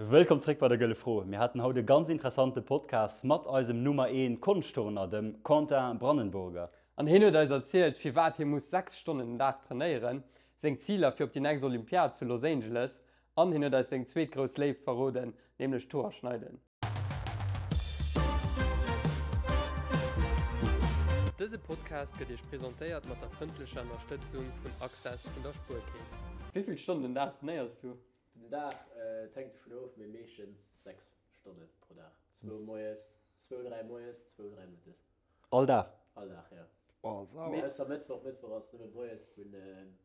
Wëllkomm zréck bei der Gëlle Fro. Mir haten haut e ganz interessante Podcast mat eisem Nummer 1 Konschtturner, dem Quentin Brandenburger. An hien huet eis erzielt, firwat hie muss 6 Stonnen den Dag trainéieren, seng Ziler fir op déi nächst Olympiad zu Los Angeles an hien huet eis seng zweet grouss Léift verroden, nämlech d'Hoer schneiden. Dëse Podcast gëtt Iech presentéiert mat der frëndlecher Ënnerstëtzung vun Access vun der Spuerkeess. Wéi vill Stonnen den Dag trainéiers du? Den Dag, et hänkt dovun of, mee meeschtens 6 Stonne pro Dag. Zwou moies, zwou, dräi moies, zwou, dräi mëttes. All Dag? All Dag, jo. Oh, sauer. Ausser Mëttwoch, Mëttwoch ass nëmme moies vun,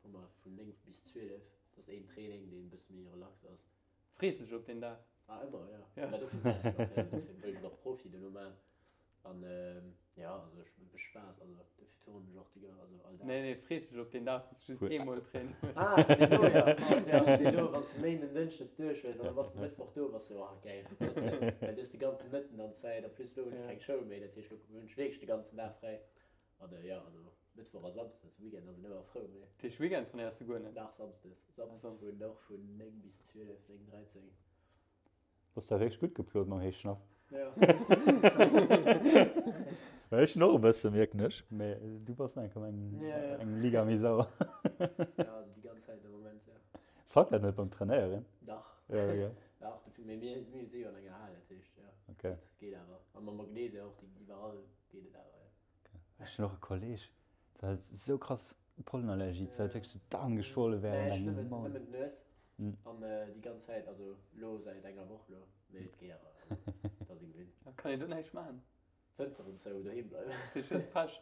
hu mer vun 9 bis 12, dat ass een Training, deen e bësse méi relax ass. Frees dech op deen Dag? Ah ëmmer, jo. Ja. Dofir maachen ech och, dofir wëll ech och Profi dono maachen. An jo, also ech mécht Spaass, also dofir turnen ech och déi gan, also all Dag. Nee, nee, frees dech op deen Dag, wou s de just eemol Training hues. Ah, deen do, jo, jo, deen do, wann s de Méinden, Dënschdes duerch hues an da bass de Mëttwoch do, bass de, oh geil, well du hues de ganze Mëtten dann Zäit. En plus lo hunn ech keng Schoul méi, dat heescht lo hunn ech wierklech de ganzen Dag fräi. An jo, also Mëttwoch a Samsdes, Weekend ass een ëmmer frou, mee. Dat heescht Weekend trainéiers du guer net? Dach, Samsdes. Samsdes vun och vun 9 bis 12, 9, 13. Bass da wierklech gutt geplot mam Heeschnapp. Jo. Well ech hunn och e bësse, mierken ech, mee du bass nach eng Kéier eng eng Liga méi sauer. Jo, also déi ganz Zäit am Moment, jo. Sackt dat net beim Trainéieren? Dach. Jo, jo. Dach, dofir, mee mir mir si jo an enger Hal, dat heescht, jo. Okay. Dat geet awer. A mam Magnesia och, déi iwwerall geet et awer, jo. Ech hunn och e Kolleg, deen huet esou krass Pollenallergie, dat huet wierklech sou d'Aen geschwollen während engem Mount. Nëmmen d'Nues an déi ganz Zäit, also lo säit enger Woch lo, mee et geet awer, also et ass ee gewinnt. Kann een do näischt maachen? Fënsteren zou, doheem bleiwen. Dat heescht, du hues Pech.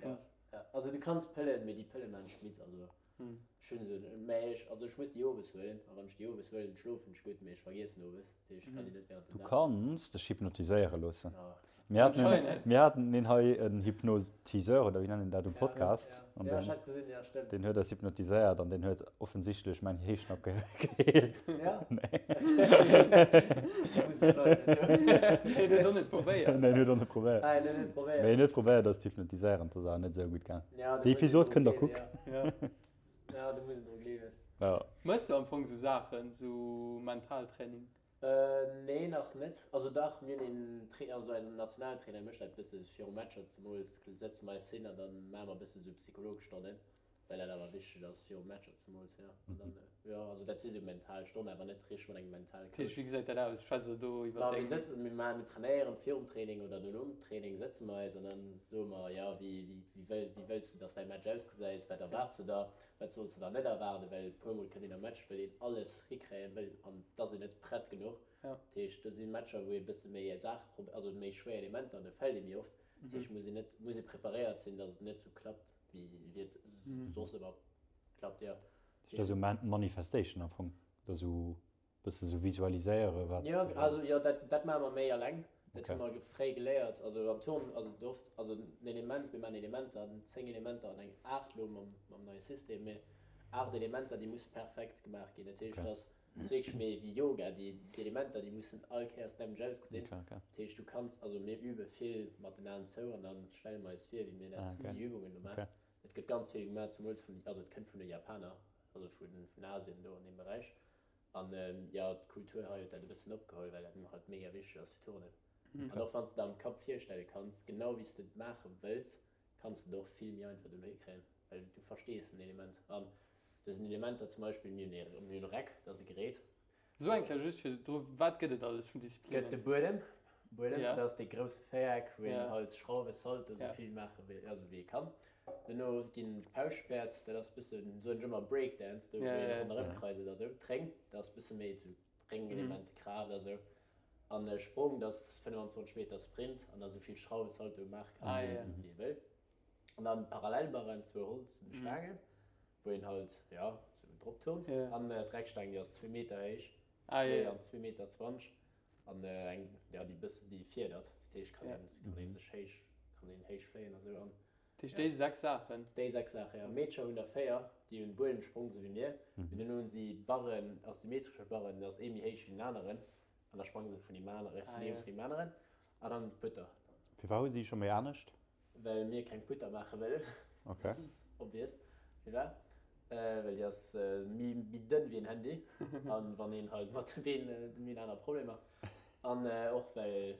Ja, also du kanns Pëllen, mee déi Pëlle maachen dech midd, also ech hunn se, mä ech, also ech muss déi owes huelen a wann ech déi owes huelen, schlofen ech gutt, mee ech vergiessen owes, dat heescht ech kann déi net während dem Du Dag. kanns dech hypnotiséiere loossen. Ja. Mir haten en, mir haten een hei en Hypnotiseur oder wéi nennen een dat um Podcast an Ja, den, ech hat gesinn, ja stëmmt. deen huet eis hypnotiséiert an deen huet offensichtlech mäin Heeschnapp ge geheelt. Ja? Nee. Muss ech schneiden. Hien huet och net probéiert. Nee, en huet och net probéiert. Ah, en huet net probéiert. Mee en huet probéiert eis ze hypnotiséieren, dat ass awer net esou gutt gaang. Ja, Déi Episod kënnt der kucken. Ja. Ja, do muss een dru gleewen. Ja. Mëss du am Fong sou Saachen, sou Mentaltraining? Nee, nach net. Also dach, mir hunn een Trainer, also eisen Nationaltrainer mécht dat bësse viru Matcher zemools, sëtze mer eis hin an dann maache mer bësse sou Psychologstonnen, well dat awer wichteg ass viru Matcher zemools, jo. An dann, jo, also dat si sou mental Stonnen, awer net richteg mat engem Mentalcoach. Dat heescht, wéi gesäit dat aus? Schwätzt der do iwwer Ma mir deng. sëtzen, mir maachen, mir trainéieren virum Training oder dono Training sëtze mer eis an dann soe mer, jo, wéi, wéi, wéi wëll, wéi wëlls du, dass däi Match ausgesäit, wat erwaarts du der, Wat solls de dann net erwaarden, well puer mol kënnt een am Match, wëll een alles hikréien wëll an et ass een net prett genuch. Dat heescht, do si Matcher, wou ee bësse méi Saache probéiert, also méi schwéier Elementer an do fält ee méi oft. Dat heescht, muss een net, muss ee preparéiert sinn, datt et net sou klappt, wéi wéi et soss ëmmer klappt, jo. Dat ass esou Manifestation am Fong, dat ass esou Bësse sou visualiséiere wat Jo, also jo, dat, dat maache mer méi eleng. Dat hu mer fréi geléiert. Also am Turnen ass et oft, also en Element, mir maachen Elementer, 10 Elementer an eng 8 elo mam, mam neie System, mee 8 Elementer, déi musse perfekt gemaach ginn. Dat heescht, dass wierklech méi wéi Yoga, déi, déi Elementer, déi mussen all Kéiers d'nämmlecht ausgesinn. Dat heescht, du kanns, also mir übe vill mat den Aen zou an dann stelle mer eis vir, wéi mir dat, déi Übungen do maachen. Et gëtt ganz vill gemaach, zemools vun, also et kënnt vun de Japaner, also vun, vun Asien do an deem Beräich. An jo, d'Kultur hei huet dat e bëssen opgeholl, well dat halt mega wichteg ass fir Turnen. An och wann s de der am Kapp virstelle kanns, genau wéi s de et maache wëlls, kanns de et och vill méi einfach dono hikréien, well du verstees den Element. An do sinn Elementer, zum Beispill mir hunn ee, mir hunn e Reck, dat ass e Gerät. So eng Kéier just fir dru, wat gëtt et alles vun Gëtt de Disziplinen? Buedem, Buedem, Ja. dat ass dee grousse Véiereck, wou een Ja. halt Schrauwe, Salto, sou Ja. vill maache wéi, also wéi ee kann. Dono ginn d'Pauschpäerd, dat ass bëssen, soen ech ëmmer, Breakdance, do wou een ronderëm kreiselt a sou. D'Réng, dat ass bësse méi sou Réngelementer, Kraaft a sou. An e Sprong, dat ass 25 Meter Sprint an da sou vill Schrauwesaltoe maache kann, wéi ee wëll. An dann d'Parallelbarren, zwou holzen Staangen, wou een halt, jo, sou drop turnt. An d'Reckstaang, déi ass zwee Meter héich, zwee an zwee Meter 20. An eng, jo, déi bëssen, déi fiedert, dat heescht, kann een, kann een sech héich, kann een héich fléien a sou. An Dat heescht déi 6 Saachen? Déi 6 Saachen, jo. Meedcher hunn der 4, déi hunn Buedemsprong, sou wéi mir. Mee duerno hunn si Barren, asymmetresche Barren, da ass ee méi héich wéi den aneren an da sprange se vun deem aneren, vun eem zu deem aneren. An dann d'Putter. Firwat hu si scho méi anescht? Well mir keng Putter maache wëllen. Ok. Obvious. Firwat? Well déi ass méi dënn wéi en Handy an wann een halt mat de Been, dann hunn aner Problemer. An och well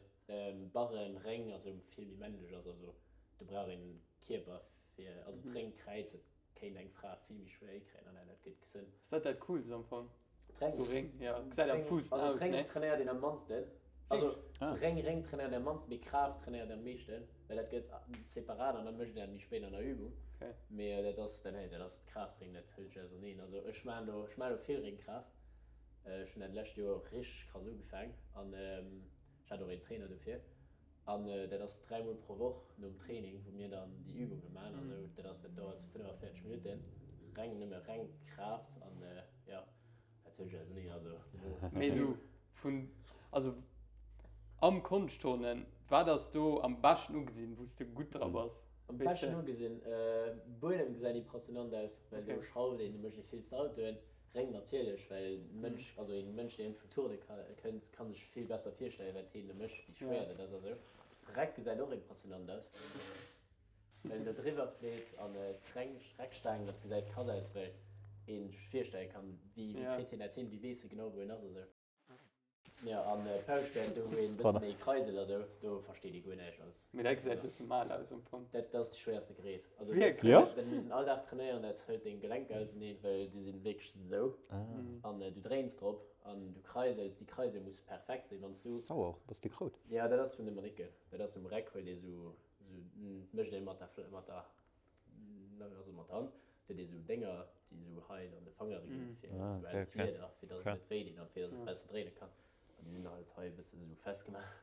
Barren, Réng a sou vill méi männlech ass, also do brauch een Kierper fir, also d'Réngkräiz, dat kéint eng Fra vill méi schwéier hikréien an dat gëtt gesënn. Ass dat dat coolst am Fong? D'Réng, Sou Réng, jo, gesäit am coolsten also aus, d'Réng ne? trainéiert een am mannsten, also Ah. Réng, Réng trainéiert een am mannsten, mee Kraaft trainéiert een am meeschten, well dat gëtt separat an da mécht een dat méi spéit an der Übung. Okay. Mee dat ass, dat, nee, dat ass d'Kraaftréng, dat hëlt ech auserneen. Also ech maachen do, ech maachen do vill Réngkraaft. Ech hunn dat lescht Joer richteg krass ugefaang an ech hat och een Trainer dofir. An dat ass dräimol pro Woch nom Training, wou mir dann déi Übunge maachen. Also dat ass, dat dauert 45 Minutten, reng, nëmme reng Kraaft an jo, dat huet ech auserneen. Also do. Mee esou vun, also am Konschtturnen, wat ass do am beschten ugesinn, wou s de gutt dra bass? Am beschten ugesinn? Buedem gesäit impressionant aus, well do schrauft een, do mécht ee vill Saltoen. Réng natierlech, well Mënsch, also een Mënsch deen net vum Turne kënnt, kann sech vill besser virstellen wat heen do mécht, wéi schwéier dat ass a sou. Reck gesäit och impressionant aus, well en do driwwer flitt an d'Reng, Reckstaang, dat gesäit krass aus, well een sech virstelle kann, wéi kritt hien dat hin, wéi weess e genau wou en ass a sou. Jo, an Päuschtbäert, do wou een bësse méi kreiselt a sou, do versteet ee guer näischt als. Mee dat gesäit bësse mal aus am Fong. Dat ass déi schwéierste Gerät. Also Wierklech? Jo? Dat muss een all Dag trainéieren, dat hëlt deng Gelenker auseneen, well déi sinn wierklech sou. An du dréins drop an du kreisels, déi Kreisel musse perfekt sinn, wann s du. Sauer, bass de krout? Jo, dat ass vun de Manicken. Dat ass um Reck, huelt ee sou, sou, mécht ee mat der, mat der. Also mat der Hand huet ee sou Dénger, déi sou hei an de Fangere ginn, fir sou aus Lieder, fir datt et net wéi deet an fir datt et besser dréine kann. An déi sinn halt hei e bësse sou festgemaach.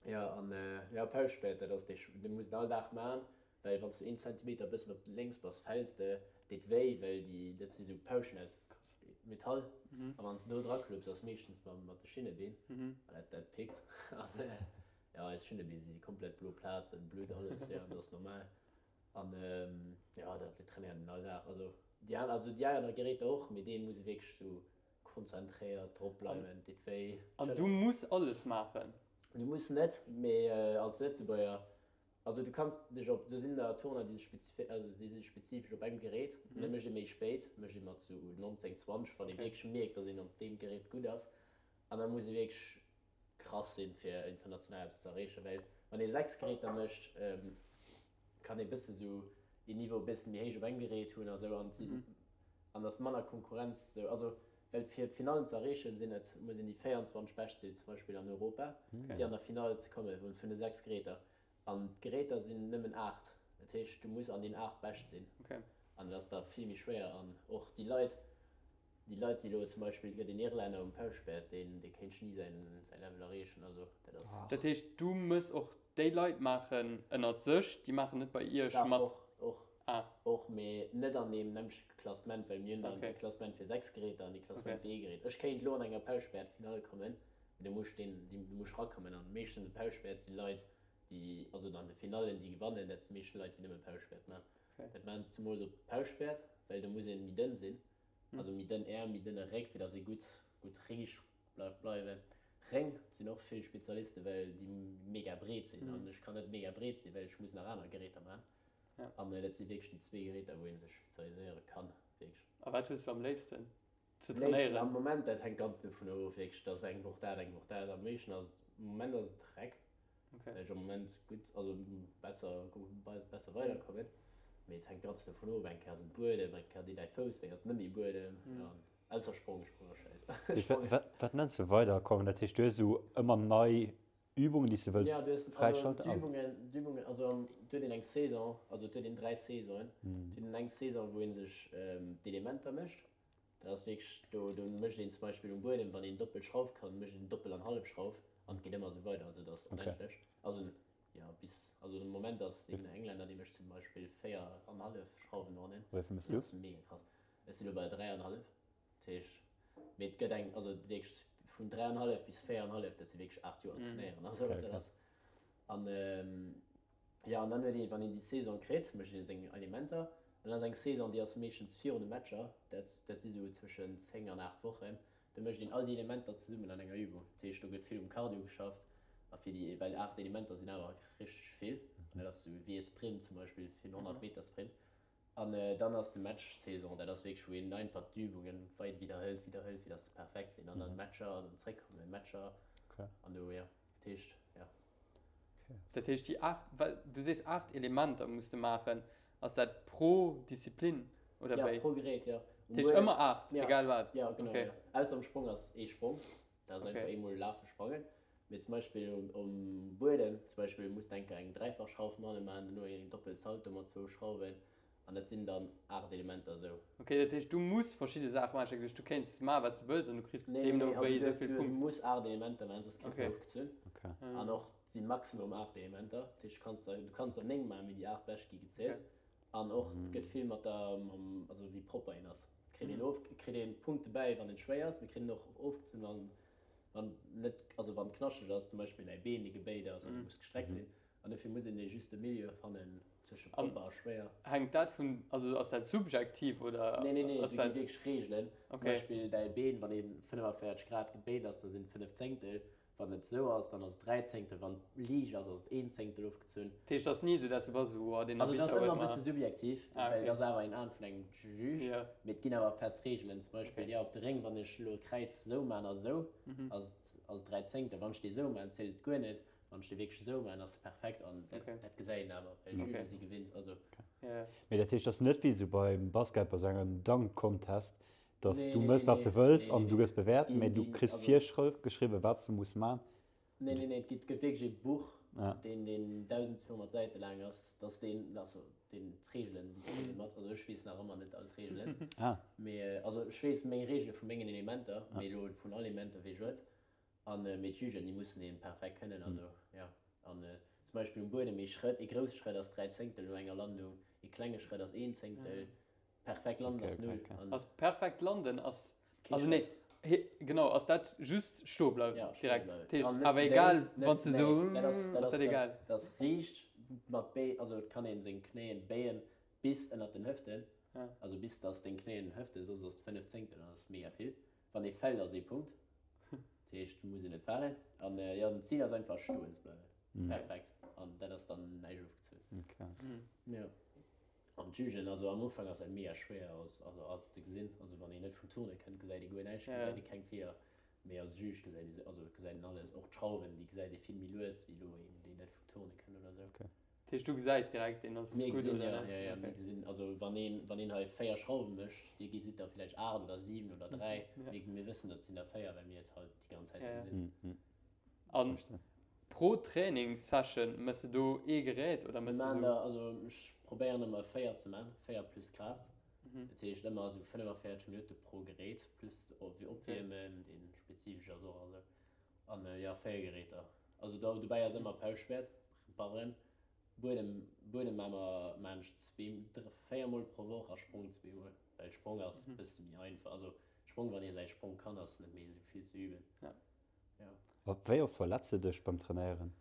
Jo, an jo, Pauschpäerd, dat ass dee, dee muss een all Dag man, well wann s du een Zentimeter e bëssen op lénks bass, fäls de, deet wéi, well déi, dat si sou Pauschen aus Metall, a wann s de do draklupps, ass meeschtens mat de Schinnebeen, an dat, dat pickt. Jo, eis Schinnebeen si komplett blo Plazen, Blutt, alles, jo, dat ass normal. An jo, dat trainéiert een all Dag. Also déi aner, also déi aner Geräter och, mee dee muss ee wierklech sou konzentréiert drop bleiwen, deet wéi. An du muss alles maachen? Du muss net, mee als Lëtzebuerger, also du kanns dech op, do sinn der Turner, déi sech spezif-, also déi si spezifesch op engem Gerät, an dat mécht ee méi spéit, mécht ee mat sou 19, 20, wann ee wierklech mierkt, datt een op deem Gerät gutt ass. An da muss ee wierklech krass sinn fir international eppes ze erreechen, well wann ee 6 Geräter mécht, kann ee bësse sou een Niveau e bëssen méi héich op engem Gerät hunn a sou an sinn an ass manner Konkurrenz sou, also well fir d'Finallen ze erreechen sinn et muss een déi 24 bescht sinn zum Beispill an Europa fir an der Finall ze komme vun de 6 Geräter an d'Geräter sinn nëmmen 8, dat heescht du muss an den 8 bescht sinn an dat ass da vill méi schwéier an och déi Leit Déi Leit, déi elo zum Beispill, et gëtt een Irlänner um Päuschtbäert, deen, dee kéint ni säin, säi Level erreechen. Also dat ass. Dat heescht, du mëss och déi Leit maachen ënnert sech, déi maachen net bei iech Dach, mat? och, och, Ah. och, mee net an deem nämmlechte Klassement, well mir hunn dann Okay. e Klassement fir 6 Geräter an ee Klassement Okay. fir ee Gerät. Ech kéint elo an enger Päuschtbäert-Finall kommen, mee do muss ech deen, déi, do muss ech rakommen. An meeschtens um Päuschtbäert si Leit, déi, also an de Finallen, déi gewannen, dat si meeschtens Leit, déi nëmme Päuschtbäert maachen. Okay. Dat maachen se zemools op Päuschtbäert, well do muss ee méi dënn sinn. Also méi dënn Äerm, méi dënne Réck, fir dass ee gutt, gutt riicht bleift bleiwen. Réng sinn och vill Spezialisten, well déi mega breet sinn. An ech kann net mega breet sinn, well ech muss nach aner Geräter maachen. An dat si wierklech déi zwee Geräter, wou ee sech spezialiséiere kann, wierklech. A wat hues du am léifsten ze Am léifsten trainéieren? am Moment, dat hänkt ganz dovun of, wierklech, dat ass eng Woch dat, eng Woch dat. Am meeschten ass et, am Moment ass et Reck. Okay. Well ech am Moment gutt, also besser, besser weiderkommen. Mee et hänkt ganz dovun of, eng Kéier ass et Buedem, eng Kéier deet däi Fouss wéi, ass et net méi Buedem. Ja, ausser Sprong, Sprong ass schäiss. Sprong. Wat, wat nenns de weiderkommen? Dat heescht, du hues esou ëmmer nei Übungen, déi s de wëlls Ja, du hues, also fräischalten? d'Übungen, d'Übungen, also an, et huet een eng Saison, also et huet een 3 Saisonen. Et huet een eng Saison, wou ee sech d'Elementer mécht. Dat ass wierklech, do, do mécht een zum Beispill um Buedem, wann een doppel Schrauf kann, mécht een doppel an hallef Schrauf an et geet ëmmer esou weider. Also dat ass onendlech. Also jo, bis, also de Moment ass deen Englänner, dee mécht zum Beispill 4 an hallef Schrauwen no hannen. Wéi vill méchs du? Dat ass mega krass. Ech sinn elo bei 3 an hallef. Dat heescht, mee et gëtt eng, also wierklech vun 3 an hallef bis 4 an hallef, dat si wierklech 8 Joer trainéieren. Also dat ass, an Jo, an dann huet ee, wann een déi Saison kritt, mécht ee seng Alimenter. An dann ass eng Saison, déi ass meeschtens virun de Matcher, dat, dat si sou zwëschen 10 an 8 Wochen. Do mécht een all déi Elementer zesummen an enger Übung. Dat heescht, do gëtt vill um Cardio geschafft a fir déi, well 8 Elementer sinn awer richteg vill. An dat ass sou wéi e Sprint zum Beispill, fir en 100 Meter Sprint. An dann ass de Match-Saison, dat ass wierklech, wou een einfach d'Übungen wei widderhëlt, widderhëlt, fir dass se perfekt sinn. An dann Matcher an dann zréckkommen, Matcher an do, jo. Dat heescht, jo. Dat heescht déi 8, well du sees 8 Elementer muss de maachen, ass dat pro Disziplin oder wéi? Jo, pro Gerät, jo. Dat heescht ëmmer 8, egal wat? Jo, genau, jo. Ausser am Sprong ass ee Sprong, dat ass einfach eemol lafe, sprangen. Mee zum Beispill um Buedem zum Beispill muss de enker eng Dräifachschrauf no hanne maachen, duerno eng Doppelsalto mat zwou Schrauwen an dat sinn dann 8 Elementer esou. Ok, dat heescht du muss verschidde Saache maachen, ech hat geduecht du kéints maachen wat s de wëlls an du kriss deemno wéi esou vill Punkten. Du muss 8 Elementer maachen, soss kriss de ofgezunn. An och et si maximum 8 Elementer, dat heescht du kanns der du kanns der 9 maachen, mee déi 8 bescht gi gezielt. An och et gëtt vill mat der mam also wéi propper een ass, kritt een of kritt een Punkte bäi wann et schwéier ass, mee kritt een och ofgezunn wann Wann net, also wann knaschteg ass, zum Beispill däi Been, dee gebéit ass an du muss gestreckt sinn, an dofir muss een dee juste Milieu fannen zwësche propper a schwéier. Hänkt dat vun, also ass dat subjektiv oder Nee, nee, nee, do gi wierklech Reegelen. Zum Beispill däi Been, wann ee 45 Grad gebéit ass, da sinn et 5 Zéngtel. Wann et esou ass, dann ass et 3 Zéngtel. Wann et liicht ass, ass et een Zéngtel ofgezunn. Dat heescht, et ass ni esou, dass du bass esou, oh deen Also et ass ëmmer e bësse subjektiv, well et ass awer een An vun engem Juge, mee et ginn awer fest Reegelen. Zum Beispill, jo, op de Réng, wann ech elo e Kräiz esou man a esou, ass et ass et 3 Zéngtel. Wann ech dee esou man, zielt et guer net. Wann ech dee wierklech esou man, ass e perfekt an dat dat gesäit een awer, well d'Juge si gewinnt. Also. Mee dat heescht, et ass net wéi esou beim Basket, bei esou engem Dunk-Contest, dass du mëss, wat s de wëlls an du gëss bewäert, mee du kriss virgeschriwwen, wat s de muss man. Nee, nee, nee, et gëtt wierklech ee Buch, deen, deen 1.200 Säite laang ass, dass deen, also deen, d'Reegelen, déi kritt ee mat. Also ech weess nach ëmmer net all d'Reegelen, mee also ech weess meng Reegele vu mengen Elementer, mee elo vun all Elementer weess ech net. An mee d'Jugen, déi mussen dee perfekt kënnen, also jo. An zum Beispill um Buedem ee Schrëtt, ee grousse Schrëtt ass 3 Zéngtel no enger Landung, ee klenge Schrëtt ass een Zéngtel. Perfekt landen ass null. An Ass perfekt landen ass, also nee, he, genau, ass dat just stoe bleiwen Ja, stoe direkt? bleiwen. Dat heescht, An net awer ze egal, déif, net wann s ze, de nee, esou, dat ass, dat ass ass, dat egal? dat ass riicht mat béi, also et kann een seng Knéien béien bis ënnert den Hëften, Ja. also bis dass deng Knéien Hëften, soss ass et 5 Zéngtel an dat ass mega vill. Wann ee fält ass ee Punkt, dat heescht muss een net falen. An jo, den Zil ass einfach stoen ze bleiwen, perfekt, an dat ass dann näischt ofgezunn. Okay. Jo. An d'Jugen, also am Ufank ass dat mega schwéier als, also als ze gesinn. Also wann een net vum Turne kënnt, gesäit ee guer näischt, gesäit ee keng Feeler. Mee als Juge gesäit ee se, also gesäit een alles. Och d'Schrauwen, déi gesäit ee vill méi lues wéi elo een, deen net vum Turne kënnt oder sou. Okay. Dat heescht, du gesäis direkt, deen ass Mir gutt gesinn, oder ja, net? ja, ja, mir Okay. gesinn, also wann een, wann een hei 4 Schrauwe mécht, dir gesitt der villäicht 8 oder 7 oder 3, Ja. mee mir wëssen, dat sinn der 4, well mir et halt déi ganz Zäit Ja, ja. gesinn. An Verstehe. Pro Trainingssession mëss de do ee Gerät oder Mir mëss de maachen sou? der, also ech probéieren ëmmer 4 ze man, 4 plus Kraaft. Dat heescht ëmmer esou 45 Minutte pro Gerät plus Opwiermen, dee spezifesch ass och a sou. An jo, 4 Geräter. Also do dobäi ass ëmmer Pauschwäert, Barren, Buedem, Buedem maa mer, maan ech zwee, 4 mol pro Woch a Sprong zweemol, well Sprong ass bësse méi einfach, also Sprong, wann ee säi Sprong kann, ass net méi esou vill ze üben. A wéi oft verletz de dech beim Trainéieren?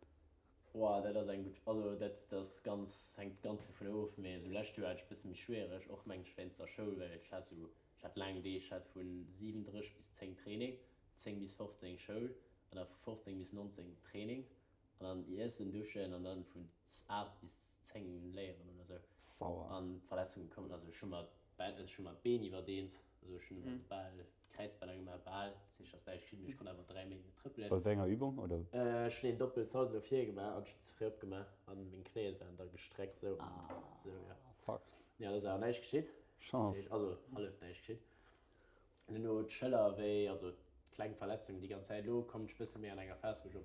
Oa, dat ass eng gutt, also dat ass ganz, hänkt ganz dovun of, mee esou lescht Joer hat ech bësse méi schwiereg, och mengen ech wéinst der Schoul, well ech hat esou, ech hat laang Deeg, ech hat vun 7:30 bis 10 Training, 10 bis 15 Schoul an da vu 15 bis 19 Training an dann iessen, duschen an dann vun 8 bis 10 léieren oder esou. Sauer. An d'Verletzunge kommen, also ech hu mer d'Bän, ech hu mer d'Been iwwerdeent, also ech hunn also bal Kräizbänner gemaach, bal, dat heescht ass näischt geschitt, mee ech konnt awer 3 Méint net trëppelen. Bei wéi enger Übung oder? Ech hunn een Doppelsalto no vir gemaach an ech hunn ze fréi opgemaach an meng Knéie waren da gestreckt sou an sou, jo. Fuck. Jo, et ass awer näischt geschitt. Chance. Also hallef näischt geschitt. An duerno d'Schëller wéi, also kleng Verletzungen déi ganz Zäit. Elo kommen ech bësse méi an enger Phas wou ech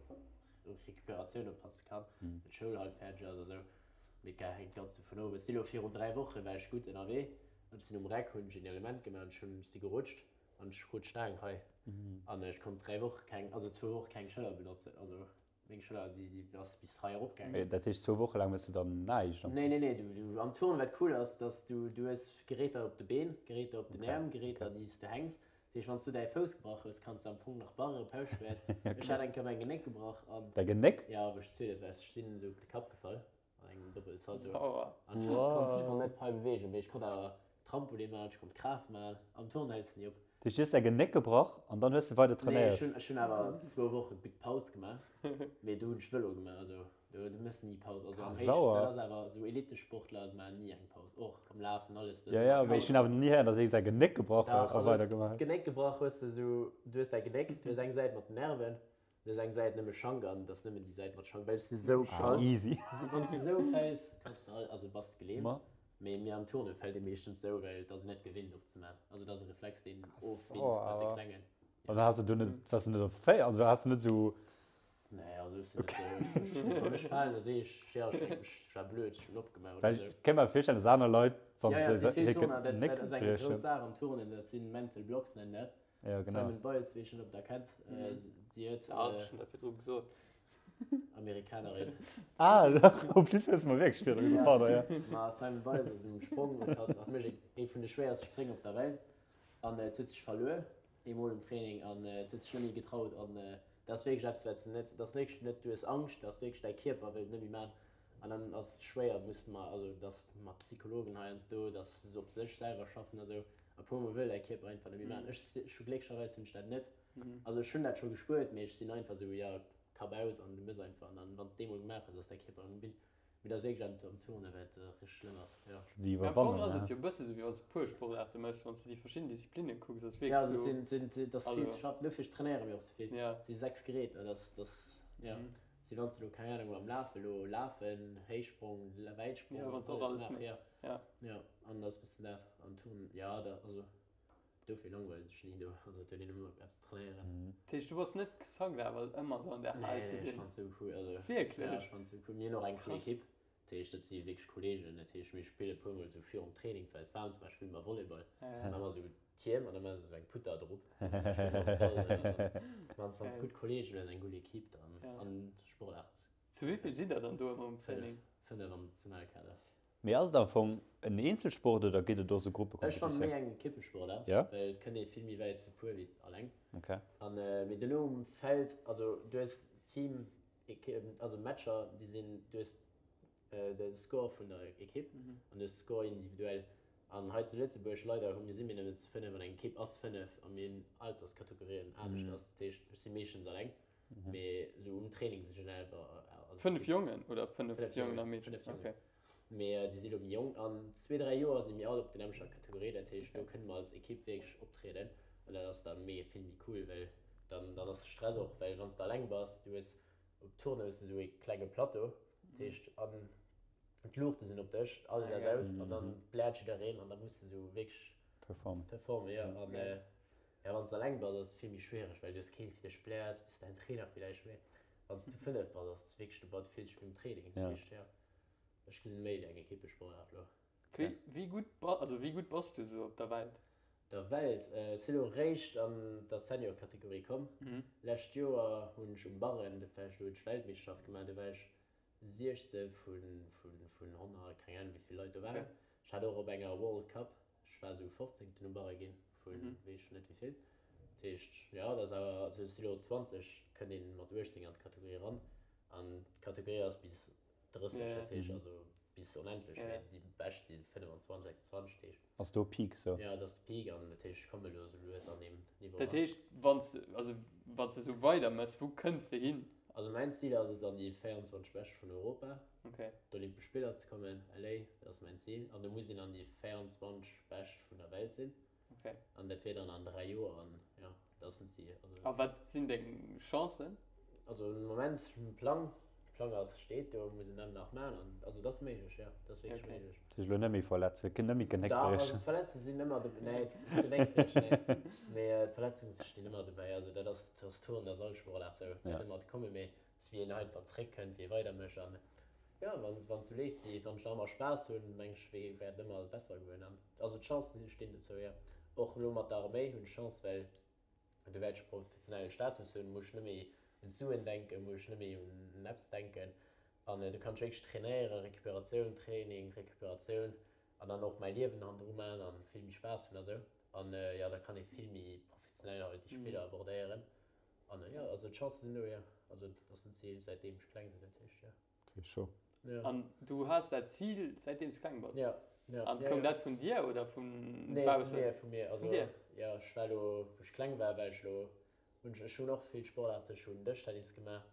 op Recuperatioun oppasse kann, well d'Schoul halt fäerdeg ass a sou. Mee et hänkt ganz dovun of. Ech si lo virun 3 Woche war ech gutt ënnerwee. Ech sinn um Reck, hunn ech een Element gemaach an ech hunn, si gerutscht an ech krut d'Staang hei an ech konnt 3 Woche keng, also zwou Woche keng Schëller benotzen. Also meng Schëller déi déi ass bis hei erop gaangen. Dat heescht zwou Woche laang hues du dann näischt am. Nee nee nee, du du am Turnen wat cool ass, dass du du hues Geräter op de Been, Geräter op den Äerm, Geräter déi s du hänks. Dat heescht wann s du däi Fouss gebrach hues, kanns de am Fong nach Barre, Pauschwäert. Ech hat eng Kéier mäin Genéck gebrach an. Däi Genéck? Jo, wou ech 12 war, ech sinn esou op de Kapp gefall. An engem Doppelsalto. Sauer. An ech konnt, ech konnt net hei beweegen, mee ech konnt awer Trampolin maachen, ech konnt Kraaft maachen. Am Turnen häls de ni op. Du hues just däi Genéck gebrach an dann hues de weider Nee, trainéiert. ech hunn, ech hunn awer zwou Woche gutt Paus gemaach, mee do hunn ech Vëlo gemaach, also do, du méchs ni Paus. Also am Ah, Héich, sauer. dat ass awer esou Elittesportler maachen ni eng Paus, och am Lafen, alles, du hues Ja, ëmmer ja, mee ech hunn Kampf. awer nach ni héieren, dass ee säi Genéck gebrach huet Dach, a also weider gemaach huet. Genéck gebrach hues de esou, du hues däi Genéck, du hues eng Säit mat den Nerven, du hues eng Säit nëmme Schank an et ass nëmmen déi Säit mat Schank, well s de esou Ah, fall, easy. wann s de esou fäls, kanns de all, also bass de gelähmt. Ma. Mee mir am Turnen fällt ee meeschtens sou, well et ass een net gewinnt opzemaachen. Also et ass e Reflex deen ofwinnt Sauer mat de awer. Klengen. An da has de do net, waars de net op 4, also has de net sou. Nee, also ech sinn net sou, wann ech falen da see ech, jo ech ech war blöd, ech hunn opgemaach oder Well sou. ech kéint mer virstellen, dass aner Leit, wann Ja, ja, se et si vill hir Turner, dat Genéck dat ass eng briechen. grouss Saach am Turnen, dat sinn Mental Blocks nennen dat. Ja, genau. Simone Biles, weess net ob der kennt, si huet. Ja, ech hunn dat virdru gesot. Amerikanerin. Ah, dach, en plus hues de mer wierklech virdru gesot, pardon, ja. Ma Simone Biles ass um Sprong huet hatt, hatt mécht ee vun de schwéierste Spréng op der Welt an et huet sech verluer eemol um Training an et huet sech net méi getraut an dat ass wierklech eppes wat s de net, dat ass wierklech net, du hues Angscht, dat ass wierklech däi Kierper wëllt net méi man an dann ass et schwéier, muss mer, also dat ass mat Psychologen heiansdo, dass se op sech selwer schaffen a sou. E puer mol wëll däi Kierper einfach net méi maachen. Ech si, ech hu glécklecherweis hunn ech dat net. Also ech hunn dat scho gespuert, mee ech sinn einfach esou, jo, Kapp aus an du mëss einfach. An dann, wann s d'eemol gemaach hues, ass däi Kierper erëm gewinnt. Mee dat ass wierklech am, am Turnen, wat richteg schlëmm ass, jo. Déi Am Fong iwwerwannen, ass ne? et jo e bësse sou, wéi wann s de puer Sportaarte méchs, wann s de déi verschidden Disziplinne kucks, ass Ja, wierklech also sou. et sinn, sinn, et ass vill Also. ze schaffen. Dofir trainéiere mir och sou vill. Ja. Et si 6 Geräter, dat ass, dat ass, jo. Si wann s de elo, keng Ahnung, am Lafe elo, Lafen, Héichsprong, Wäitsprong, Ja, wann s de och alles alles maach, méchs. jo. Ja. Jo, an dat ass bëssen dat. An Turnen, jo, da, also dofir langweilt sech ni do. Also et huet een ëmmer eppes ze trainéieren. Dat heescht, du bass net gesuckt awer ëmmer do an där Hal Nee, ze nee, ech sinn? fannen et sou cool. Also, Wierklech? ja, ech fannen et sou cool. Mir hunn och eng cool Krass. Ekipp. Dat heescht, dat si wierklech Kolleegen. Dat heescht, mir spille puer mol sou virum Training fir eis waarm ze maachen, spille mer Volleyball. Ja, ja. Dann hu mer sou Tierm an da maache se sou eng Putter drop. An da spille mer mat Ball. An dann wann s gutt Kolleegen hues, eng gutt Ekipp, dann Ja. an Sportaart. Zu wéi vill sidd der dann do ëmmer um Training? 5 am Nationalkader. Mee ass et am Fong en Eenzelsport oder geet et och sou Ech fannen méi Gruppekompetitioun? eng Ekippesportart, Ja? well et kënnt ee vill méi wäit zu puer wéi alleng. Okay. An mee duerno um Feld, also du hues Team, also Matcher déi sinn, du hues de Score vun der Ekipp an du hues de Score individuell. An hei zu Lëtzebuerg leider hu mir si mir nëmmen zu 5 an eng Ekipp ass 5 a mir hunn Alterskategorien aneschters, dat heescht ech si meeschtens alleng, mee sou um Training si generell also 5 Jongen oder 5 5 Jongen a Jongen, Meedchen? 5 Jongen. Okay. Mee déi si lo méi jonk. An zwee, dräi Joer si mir all op der nämmlecher Kategorie. Dat heescht, do kënne mer als Ekipp wierklech optrieden. An dat ass dann méi vill méi cool, well dann, dann ass de Stress och, well wann s de alleng bass, du hues op Tourne hues de esou ee klenge Plateau, dat heescht an d'Luuchte sinn op dech, alles ass aus an dann bläert jiddereen an da muss de esou wierklech Performen. performen, jo. An jo, wann s de alleng bass, ass et vill méi schwiereg, well du hues keen fir dech bläert, bis däin Trainer villäicht, mee wann s du 5 bass, ass et wierklech, du bass, du fills dech wéi um Training, dat heescht, jo. Ech gesinn méi wéi eng Equippesportaart lo. Wéi, wéi gutt ba, also wéi gutt bass du sou op der Welt? Der Welt? Ech sinn elo réischt an der Senior-Kategorie komm. Lescht Joer hunn ech um Barren, do war ech, do hunn ech Weltmeeschterschaft gemaach, do war ech 16 vun, vun, vun 100, keng Ahnung wéi vill Leit do waren. Ech hat och op enger World Cup, ech war sou 15. um Barre ginn, vu weess ech net wéi vill. Dat heescht, jo, dat ass awer, also ech si lo 20, kënnt een mat 18 an d'Kategorie eran an d'Kategorie ass bis 30, dat heescht also bis onendlech, mee déi bescht si 25, 26, dat heescht. Ass do Peak sou? Jo, dat ass de Peak an dat heescht, ech komme lo sou lues an deem Niveau Dat eran. heescht, wann s, also wann s de sou weider mëss, wou kënns de hin? Also mäin Zil ass et an déi 24 bescht vun Europa, Okay. d'Olympesch Spiller ze kommen, LA, dat ass mäin Zil an do muss een an déi 24 bescht vun der Welt sinn. Okay. An dat wier dann an 3 Joer an jo, dat ass den Zil. Also, A wat sinn deng Chancen? Also den Moment den Plang, Plang ass steet do, muss een dann nach maachen an also dat ass méiglech, jo, dat ass wierklech Okay. méiglech. Sech elo net méi verletzen, net méi d'Genéck Dach, also briechen. d'Verletze sinn ëmmer dobäi, nee d'Genéck briechen nee, mee d'Verletzunge stinn ëmmer dobäi, also dat ass, dat ass Turnen, dat ass all Sportaart sou, Ja. wäert ëmmer kommen, mee s wéi een einfach zréckkënnt, wéi ee weidermécht an jo, wann wann et sou leeft, wéi wann ech nach ëmmer Spaass hunn, meng ech, wéi wäert ëmmer besser goen an Also d'Chancen stinn dozou, jo. Och elo mat der Arméi hunn ech Chance, well do wäert ech professionelle Status hunn, muss ech net méi un d'Suen denken, muss ech net méi un eppes denken an do kann ech wierklech trainéieren, Recuperatioun, Training, Recuperatioun an dann och mäi Liewen hannendru maachen an vill méi Spaass hunn a sou. An jo, da kann ee vill méi professionell halt déi Spiller abordéieren an jo, also d'Chancen sinn do, jo. Also dat ass en Zil säitdeem ech kleng sinn, dat heescht jo. Okay, chaud. Ja. An du has dat Zil säitdeem s kleng bass? Ja, ja. An ja, koum ja. dat vun dir oder vun Nee, vun baussen? mir, vun mir. Also, Vun dir? Jo, ech war elo, wou ech kleng war, war ech elo, hunn ech, ech hunn och vill Sportaarte, ech hunn Dëschtennis gemaach,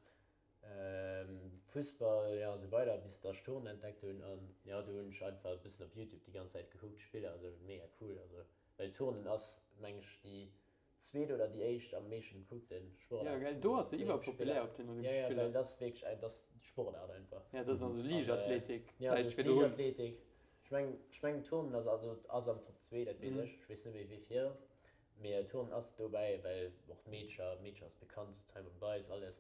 Fussball, jo, a sou weider, bis datt ech Turnen entdeckt hunn. An jo, do hunn ech einfach e bëssen op Youtube déi ganz Zäit gekuckt, Spiller, also mega cool. Also well Turnen ass, meng ech, déi zweet oder déi éischt am meeschten gekuckte Sportaart. Jo, gell, do ass se iwwerpopulär op den Olympesche Spiller. Jo, jo, well dat ass wierklech, dat ass d'Sportaart einfach. Jo, dat ass also Liichtathletik vläicht virdrun. Liichtathletik, ech mengen, ech mengen Turnen ass also ass am Top 2, dat weess ech, ech weess net méi wéi vill ass, mee Turnen ass dobäi, well och d'Meedercher, d'Meedercher ass bekannt, Simone Biles, alles,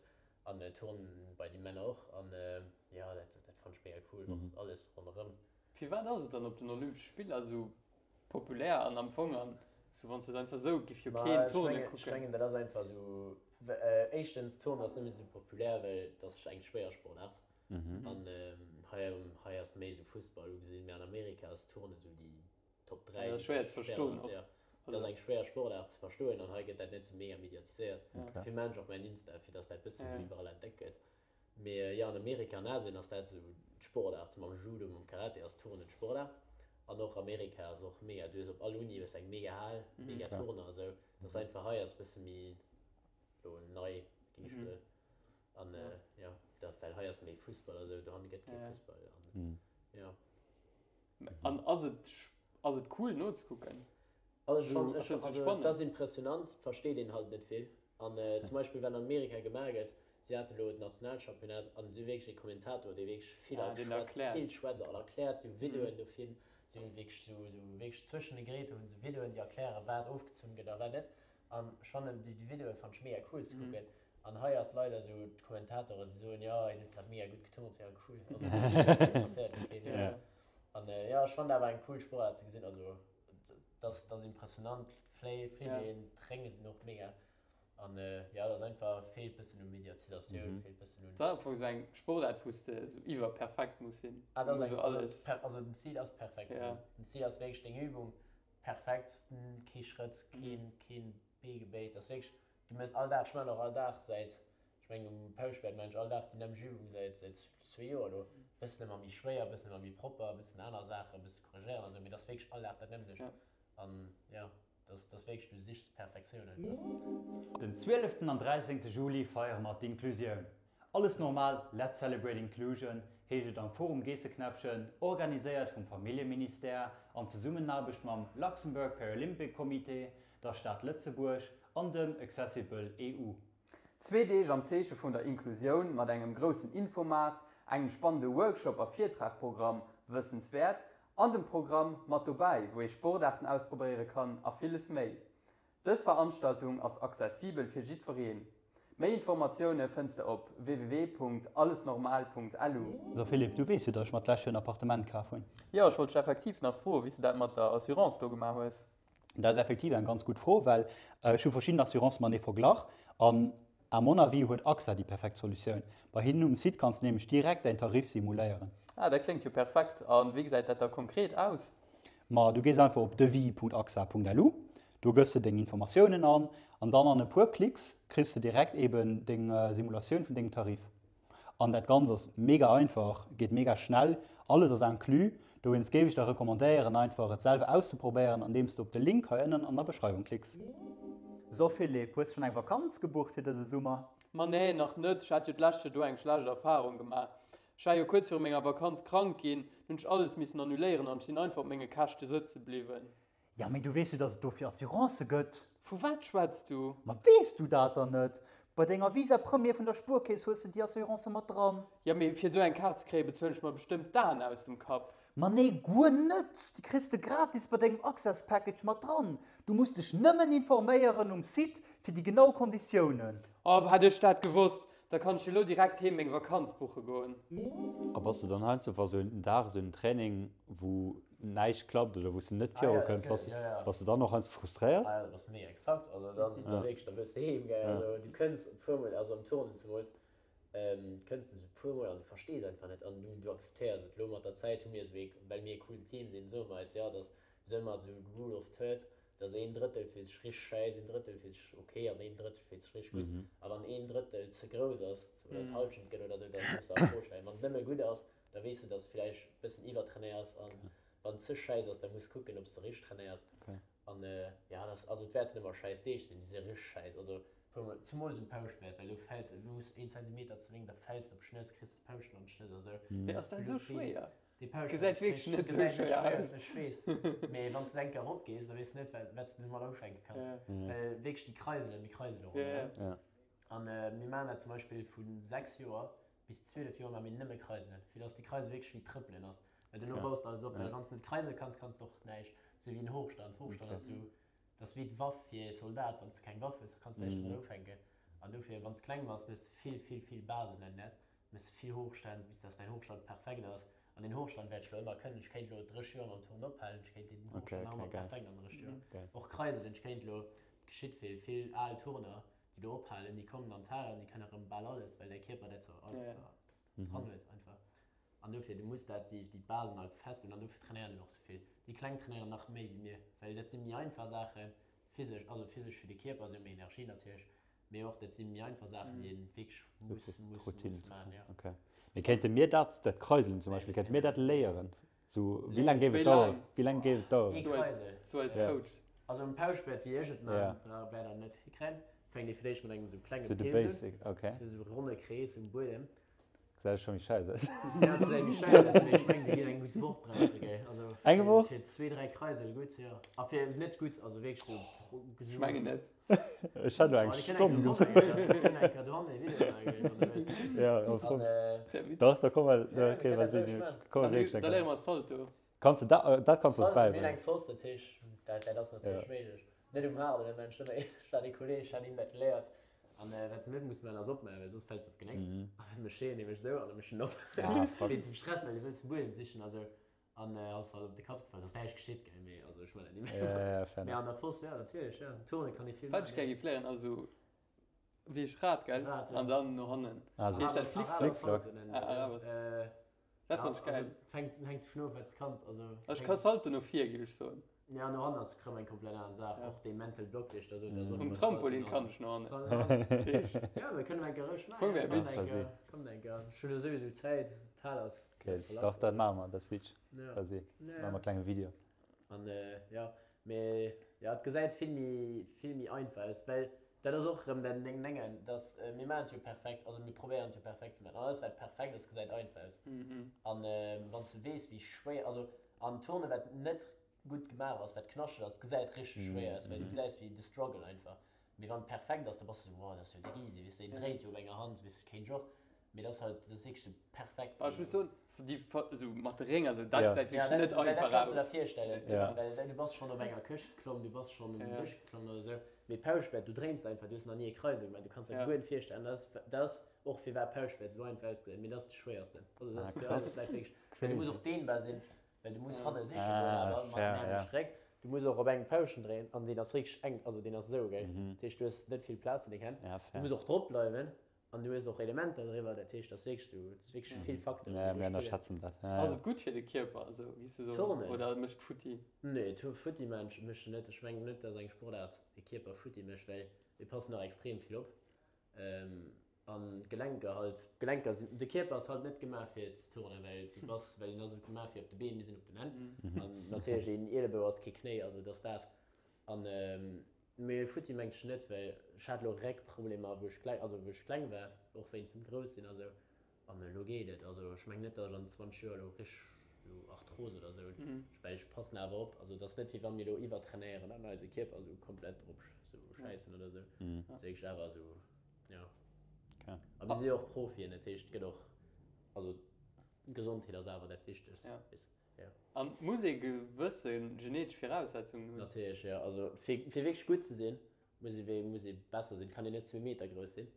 an Turnen bei de Männer och, an jo, dat dat fannen ech mega cool, och alles ronderëm. Firwat ass et dann op den Olympesche Spiller esou Populär an am Fong an sou wanns de et einfach sou giff jo keen Turne kucken. Ech mengen dat ass einfach sou, éischtens Turnen ass nëmmen sou populär well et ass eng schwéier Sportaart an hei hei ass méi sou Fussball ugesinn, mee an Amerika ass Turnen sou déi Top 3. Dat ass schwéier ze verstoen och. Et ass eng schwéier Sportaart ze verstoen an hei gëtt dat net sou mega mediatiséiert. Dofir maan ech och mäin Insta fir dass dat bëssen sou iwwerall entdeckt gëtt. Mee jo, an Amerika an Asien ass dat esou d'Sportaart, sou mam Judo, mam Karate ass Turnen d'Sportaart. An och Amerika ass och mega, du hues op all Uni hues eng mega Hal, mega Turner a sou. Dat ass einfach hei ass bësse méi lo nei, géing ech soen. An jo, dat well hei ass méi Fussball a sou, dohanne gëtt kee Fussball an jo. An ass et ass et cool nozekucken? Also ech fannen, ech, also et ass impressionant, et versteet een halt net vill. An zum Beispill wat an Amerika gemaach gëtt, si hate lo d'Nationalchampionnat an si hu wierklech ee Kommentator dee wierklech vill schwätzt, vill schwätzt an erkläert, si hu Videoen dofir, si hunn wierklech sou sou wierklech zwëschen de Gräte hunn se Videoen déi erklären wat ofgezunn gëtt a wat net. An ech fannen déi Videoe fannen ech mega cool ze kucken. An hei ass leider sou d'Kommentatore si soen jo hien huet grad mega gutt geturnt, jo cool, also dat interesséiert lo keen. An jo ech fannen awer eng cool Sportaart ze gesinn, also dat ass impressionant, flitt een, d'Rénge sinn och mega an jo dat ass einfach feelt bëssen u Mediatisatioun, feelt bëssen un. Dat ass am Fong sou eng Sportaart wou s de sou iwwerperfekt muss sinn. Ah dat ass eng, also also den Zil ass perfekt ze sinn, den Zil ass wierklech deng Übung perfekt, kee Schrëtt, keen keen Bee gebéit, ass wierklech Du méchs all Dag, ech maachen och all Dag säit, ech mengen um Pauschbett maachen ech all Dag déi nämmlecht Übung säit säit zwee Joer elo. Bëssen ëmmer méi schwéier, bëssen ëmmer méi propper, bëssen aner Saachen, bësse korrigéieren a sou, mee et ass wierklech all Dag dat nämmlecht. An jo, dat ass dat ass wierklech, du sichs Perfektioun einfach. Den 12 an 13 Juli feiere mer d'Inklusioun. Alles normal, let's celebrate inclusion, heescht et am Forum Geesseknäppchen, organiséiert vum Familljeministère an Zesummenaarbecht mam Luxembourg Paralympic Comité, der Stad Lëtzebuerg an dem Accessible EU. Zwee Deeg am Zeeche vun der Inklusioun mat engem groussen Infomaart, engem spannende Workshop a Virtragprogramm, wëssenswäert, an dem Programm Mat dobäi, wou ee Sportaarten ausprobéiere kann a villes méi. Dës Veranstaltung ass accessibel fir jiddwereen. Méi Informatioune fënns de op www.allesnormal.lu. So Philippe, du weess jo, datt ech mer d'lescht Joer en Appartement kaf hunn. Jo, ech wollt dech effektiv nach froen, wéi s de dat mat der Assurance do gemaach hues. Dat ass effektiv eng ganz gutt Fro, well ech hu verschidden Assurancë matenee verglach an à mon avis huet AXA déi perfekt Solutioun. Bei hinnen um Site kanns de nämlech direkt däin Tarif simuléieren. Ah, dat kléngt jo perfekt. A wéi gesäit dat da konkret aus? Ma du gees einfach op devis.axa.lu, do gëss de deng Informatiounen an an dann an e puer Klicks kriss de direkt eben deng Simulatioun vun dengem Tarif. An dat Ganzt ass mega einfach, geet mega schnell, alles ass inclus. Dowéinst géif ech der recommandéieren einfach et selwer auszeprobéieren andeems de op de Link hei ënnen an der Beschreiwung klicks. So Philippe, hues schonn eng Vakanz gebucht fir dëse Summer? Ma nee, nach net. Ech hat jo d'lescht Joer do eng schlecht Erfahrung gemaach. Ech war jo kuerz viru menger Vakanz krank ginn, hunn ech alles missen annuléieren an ech sinn einfach op menge Käschte sëtze bliwwen. Ja, mee du weess jo, dass et dofir Assurancë gëtt. Vu wat schwätz du? Ma weess du dat dann net? Bei denger Visa Premier vun der Spuerkeess hues de déi Assurance mat dran. Ja, mee fir esou eng Kaart ze kréien, bezuelen ech mer bestëmmt d'Aen aus dem Kapp. Ma nee, guer net! Déi kriss de gratis bei dengem Access Package mat dran. Du muss dech nëmmen informéieren um Site fir déi genau Konditiounen. Oh, hätt ech dat gewosst! Da kann ech elo direkt heem meng Vakanz buche goen. A bass de dann heiansdo, wa sou en Dag, sou en Training, wou näischt klappt oder wou s de net viru kënns, bass bass de dann och heiansdo frustréiert? Ah jo, dat ass mega exakt. Also dann da wierklech, da wëlls de heem, gell. Also du kënns e puer mol, also am Turnen zemools, kënns de sou e puer mol an du verstees einfach net an du du akzeptéiers et. Elo mat der Zäit hu mir esou ee, well mir e coolen Team sinn, soe mer eis, jo, dass soe mer esou rule of third, Dass een Drëttel fillt sech richteg schäiss, een Drëttel fillt sech ok an een Drëttel fillt sech richteg gutt. A wann een Drëttel ze grouss ass oder d'Hallschent gëtt oder sou, da muss de a Fro stellen. Wann et nëmme gutt ass, da weess de, dass de vläicht e bëssen iwwertrainéiers an wann et ze schäiss ass, da muss kucken, ob s de richteg trainéiers. An jo, dat ass, also et wäerten ëmmer schäiss Deeg sinn, déi si richteg schäiss, also puer mol, zemools um Pauschbäert, well do fäls de, du muss een Zentimeter ze lénk, da fäls de op d'Schnëss, kriss de d'Pauschen an d'Schnëss a sou. Mee ass dat esou schwéier? Dee Pauschbäert Gesäit wierklech net esou schwéier aus. Ech weess, mee wann s de eng Kéier erop gees, da weess de net, wat wat s de domat ufänke kanns, well wierklech déi Kreiselen, mir kreisele ronderëm. An mir maachen dat zum Beispill vu 6 Joer bis 12 Joer maache mir nëmme Kreiselen, fir dass déi Kreisel wierklech wéi Trëppelen ass. Well duerno baus de alles op, well wann s de net kreisele kanns, kanns de och näischt. Sou wéi en Hochstand. Hochstand ass sou, dat ass wéi d'Waff fir e Soldat. Wann s de keng Waff hues, da kanns de näischt domat ufänken. An dofir, wann s kleng bass, méchs de vill, vill, vill Basen, nennen dat, méchs de vill Hochstänn, bis dass däin Hochstand perfekt ass. An deen Hochstand wäert ech lo ëmmer kënnen. Ech kéint lo 30 Joer mam Turnen ophalen, ech kéint deen Hochstand nach ëmmer perfekt an 30 Joer. Och kreiselen, ech kéint lo, et geschitt vill, vill al Turner, déi do ophalen, déi kommen an d'Hal an déi kënne rëm bal alles, well däi Kierper dat sou einfach dran huet einfach. An dofir, du muss dat, déi, déi Basen halt fest hunn an dofir trainéieren déi och sou vill. Déi Kleng trainéieren nach méi wéi mir, well dat si méi einfach Saachen, physesch, also physesch fir de Kierper, se hu méi Energie natierlech, mee och dat si méi einfach Saachen, déi een wierklech muss, muss, muss maachen, jo. Okay. Mee kéinte mir dat, dat Kreiselen zum Beispill, kéinte mir dat léieren? Sou, wéi laang géif et daueren? Wéi laang géif et daueren? Ee Kreisel. Sou als Coach. Also um Pauschbett, wéi ech et man, wäert der net hikréien. Fänkt ee villéicht mat engem sou klenge Sou de Pinsel. Basic, okay. Sou sou ronne Krees um Buedem. Gesäit scho méi schäiss aus. Ja, gesäit méi schäiss aus, mee ech mengen, déi ginn eng gutt Woch brauchen, gell. Also Eng Woch? fir zwee, dräi Kreisel gutt, jo. A fir net gutt, also wierklech sou. Ech mengen net. Ech hat elo eng Stonn gesot. Ja, am Fong. Dach, da komm mal, okay, was sinn, komm mal wierklech eng Da léiere mer Salto. Kanns de dat, dat kanns de ons bäibréngen. Mir hunn eng Foss, dat heescht, dat, dat ass natierlech méiglech. Net um Haarden, dat mengen ech net, mee ech hat ee Kolleeg, hat him dat geléiert. An wat se net musse maachen, ass opmaachen, well soss fäls de op d'Genéck. An dann mécht hien nämlech esou an da mécht en op. Wéinst dem Stress, well du wëlls de Buedem sichen a sou. An ass halt op de Kapp gefall. Ass näischt geschitt, gell, mee also ech man dat ni méi. Ja, ja, fair Mee an der Foss, ja, natierlech, ja. Turne kann ee vill Wat ech gär géif léieren ass esou wéi ech Rad, gell? Rad, ja. An dann no hannen. Ah, so Heescht dat Flick Flick Flickflack. Ah, Arabas. Äh, Dat fannt ech geil. Also, fänkt, hänkt dovun of, wat s kanns. Also, Ech ka Salto no vir, géif ech soen. Ja, no hannen ass erëm eng komplett aner Saach. Ja. Och dee Mental Block, dee ech da sot, dat ass och Um ëmmer Trampolin Salto no kann hannen. ech no hannen. Salto no hannen. Dat heescht. Ja, mir kënnen eng Kéier roueg maachen. Fong wär Kommt witzeg. eng Kéier, kommt eng Kéier. Ech hunn elo souwisou Zäit. D'Hal ass. Okay, dach, dat maache mer, dat Switch. Ja. Quasi. Ja. Maache mer e klenge Video. An jo, mee jo, et gesäit vill méi, vill méi einfach aus, well dat ass och erëm dat deng Dengen, dass mir maachen et jo perfekt, also mir probéieren et jo perfekt ze maachen. An alles wat perfekt ass, gesäit einfach aus. An wann s de weess, wéi schwéier, also an Turne wat net gutt gemaach ass, wat knaschteg ass, gesäit richteg schwéier aus, well du gesäis wéi de Struggle einfach. Mee wann et perfekt ass, da bass de sou, wow, dat ass jo déck easy, weess de, een dréint jo op enger Hand, weess de, kéint ech och. Mee dat ass halt, dat ass wierklech sou perfekt. Ech muss soen, déi sou mat de Réng a sou, dat gesäit Ja, wierklech dat, net well dat einfach kanns de der aus. virstellen, Ja. well du bass schonn op enger Këscht geklomm, du bass schonn um Ja. Dësch geklomm oder sou. Mee Pauschbett, du dréins einfach, du hues nach ni e Kreisel gemaach, du kanns der Ja. guer net virstellen. An dat ass, dat ass och firwat Pauschbett sou einfach ausgesäit, mee dat ass de schwéiersten. Also dat Ah, ass fir krass. eis vläicht wierklech, well du muss Crazy. och dehnbar sinn, well du muss hanne siche goen Ah, awer mat den fair, Äerm ja. gestréckt. Du muss och op engem Pauschen dréien an deen ass richteg enk, also deen ass esou, gell. Mhm. Dat heescht, du hues net vill Plaz un deng Hänn. Ja, Du fair. muss och drop bleiwen. An du hues och Elementer driwwer, dat heescht, dat ass wierklech esou, dat ass wierklech vill Facteuren, Ja, déi do mir spillen. ënnerschätzen dat. Ja, Ass ja. et gutt fir de Kierper esou, giffs du soen, Turnen? oder mécht futti? Nee, futti mécht en net. Ech mengen net, dass eng Sportaart de Kierper futti mécht, well mir passen och extrem vill op. An d'Gelenker halt, d'Gelenker sinn, de Kierper ass halt net gemaach fir ze turnen, well du bass, well en ass gemaach fir op de Been, mir sinn op den Hänn. An natierlech een Ielebou ass kee Knéi, also et ass dat. An Mee futti mengt ech net, well ech hat lo Réckproblemer wou ech kleng, also wou ech kleng war, och wéinst dem Groussinn a sou, an elo geet et. Also ech mengen net, datt ech an 20 Joer elo richteg elo Arthrose oder sou hunn, well ech passen awer op. Also et ass net wéi wa mir elo iwwertrainéieren an eise Kierper sou komplett drop sou schäissen oder sou. Et ass wierklech awer sou, jo. A mir si jo och Profien, dat heescht et gëtt och, also d'Gesondheet ass awer dat Wichtegst, weess. An muss ee gewësse genetesch Viraussetzungen hunn? Natierlech, jo. Also fir fir wierklech gutt ze sinn, muss ee wéi muss ee besser sinn. Kann een net zwee Meter grouss sinn,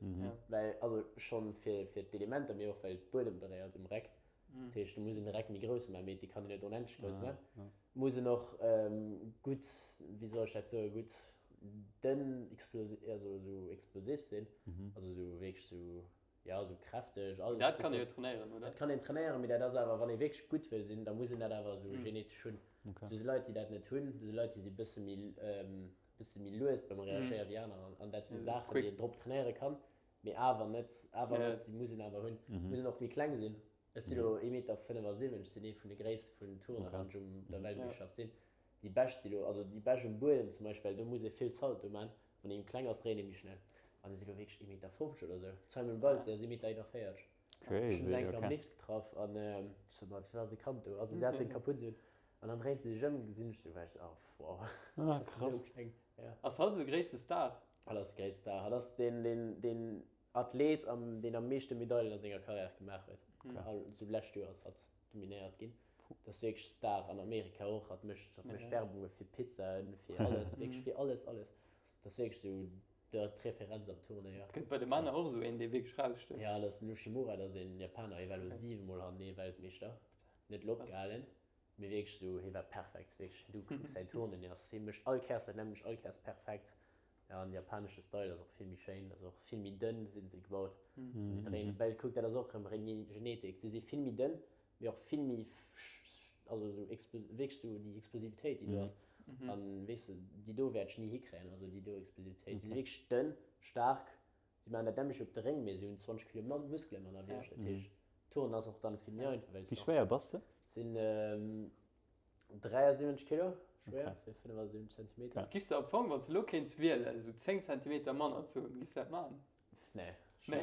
well also schonn fir fir d'Elementer, mee och well d'Buedem beréiert um Reck. Dat heescht, du muss een de Reck méi grouss maachen, mee dee kann een net onendlech grouss maachen. Muss en och gutt, wéi soll ech dat soen, gutt dënn, explosi also esou explosiv sinn, also esou wierklech esou Jo, esou kräfteg, alles. Dat kann ee jo trainéieren, oder? Dat kann een trainéieren, mee dat ass awer, wann ee wierklech gutt wëll sinn, da muss een dat awer esou genetesch hunn. Do si Leit, déi dat net hunn, do si Leit, déi si bësse méi, bësse méi lues beim Reagéiere wéi aner. An dat si Saachen, déi een drop trainéiere kann, mee awer net, awer net, déi muss een awer hunn. Muss een och méi kleng sinn. Ech si lo 1,75 Meter, sinn ee vun de gréisste vun den Turner, wann ech um der Weltmeeschterschaft sinn. Déi bescht si lo, also déi bescht um Buedem zum Beispill, well do muss ee vill Salto man, wann ee méi kleng ass, dréint ee méi schnell. An déi si lo wierklech 1,50 Meter oder sou. D'Simone Biles, déi ass 1,41 Meter. Ech hunn se eng Kéier am Lift getraff an ech sot, ma wéi war se kannt do? Also si hat seng Kaputz un an dann dréint se sech ëm, gesinn ech sou, war ech sou, oh wow, dat ass esou kleng. Ass hatt esou de gréisste Star? Hatt ass de gréisste Star. Hatt ass deen, deen, deen Athlet, am, deen am meeschte Medailen a senger Karriär gemaach huet. Sou lescht Joer ass hatt dominéiert ginn. Dat ass wierklech Star an Amerika och. Hatt mécht, hatt mécht Werbunge fir Pizzaen, fir alles, wierklech fir alles, alles. Dat ass wierklech sou d'Referenz am Turnéier. Gëtt bei de Männer och esou een, dee wierklech rausstécht? Jo, dat ass den Ushimura, dat ass een Japaner, hie war elo 7 mol hanneree Weltmeeschter. Net elo opgehalen, mee wierklech esou, hie war perfekt, wierklech. Du kucks säin Turnen, hie ass, hie mécht all Kéiers dat nämmlecht, all Kéiers perfekt. Jo, an japanesche Style ass och vill méi schéin, ass och vill méi dënn si se gebaut. Déi dréinen, well kuck, dat ass och erëm Genetik, si si vill méi dënn, mee och vill méi, also esou explo, wierklech esou déi Explosivitéit, déi do ass. An weess de, déi do wäert ech ni hikréien, also déi do Explosivitéit. Si si wierklech dënn, staark, si maachen dat nämmlecht op de Réng, mee si hunn 20 Kilo Muskele manner wéi ech. Dat heescht, Turnen ass och dann vill méi einfach, well Wéi schwéier bass de? Sinn 73 Kilo schwéier fir 75 Zentimeter. Giffs de am Fong, wann s de elo kéints wielen, esou 10 Zentimeter manner ze hunn, giffs de dat maachen? Nee. Nee.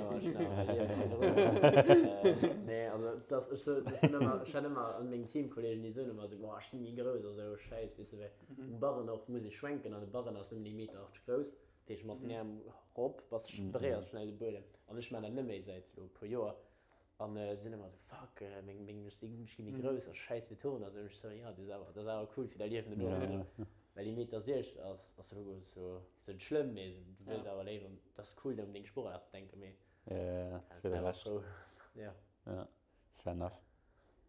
Nee, also dat ech sou, ech sinn ëmmer, ech hat ëmmer an meng Teamkollegen, déi soen ëmmer esou, boah, ech gi méi grouss a sou Schäiss, weess de, well um Barren och muss ee schwenken an de Barren ass nëmmen 1,80 Meter grouss, dat heescht mat den Äerm rop bass de beréiers schnell de Buedem an ech maan dat net méi säit elo e puer Joer An se sinn ëmmer esou, fuck, meng, meng, ech sinn, ech gi méi grouss, ass schäiss fir Turnen. A sou. Ech sou, jo, dat ass awer, dat ass awer cool fir däi Liewen dono. Also, well ee Meter 60 ass, ass elo sou, ass net schlëmm, mee sou, du wëlls awer léiwer, et ass cool un deng Sportaart ze denken, mee Ja, fir de Rescht. Ja. Ja, fair enough.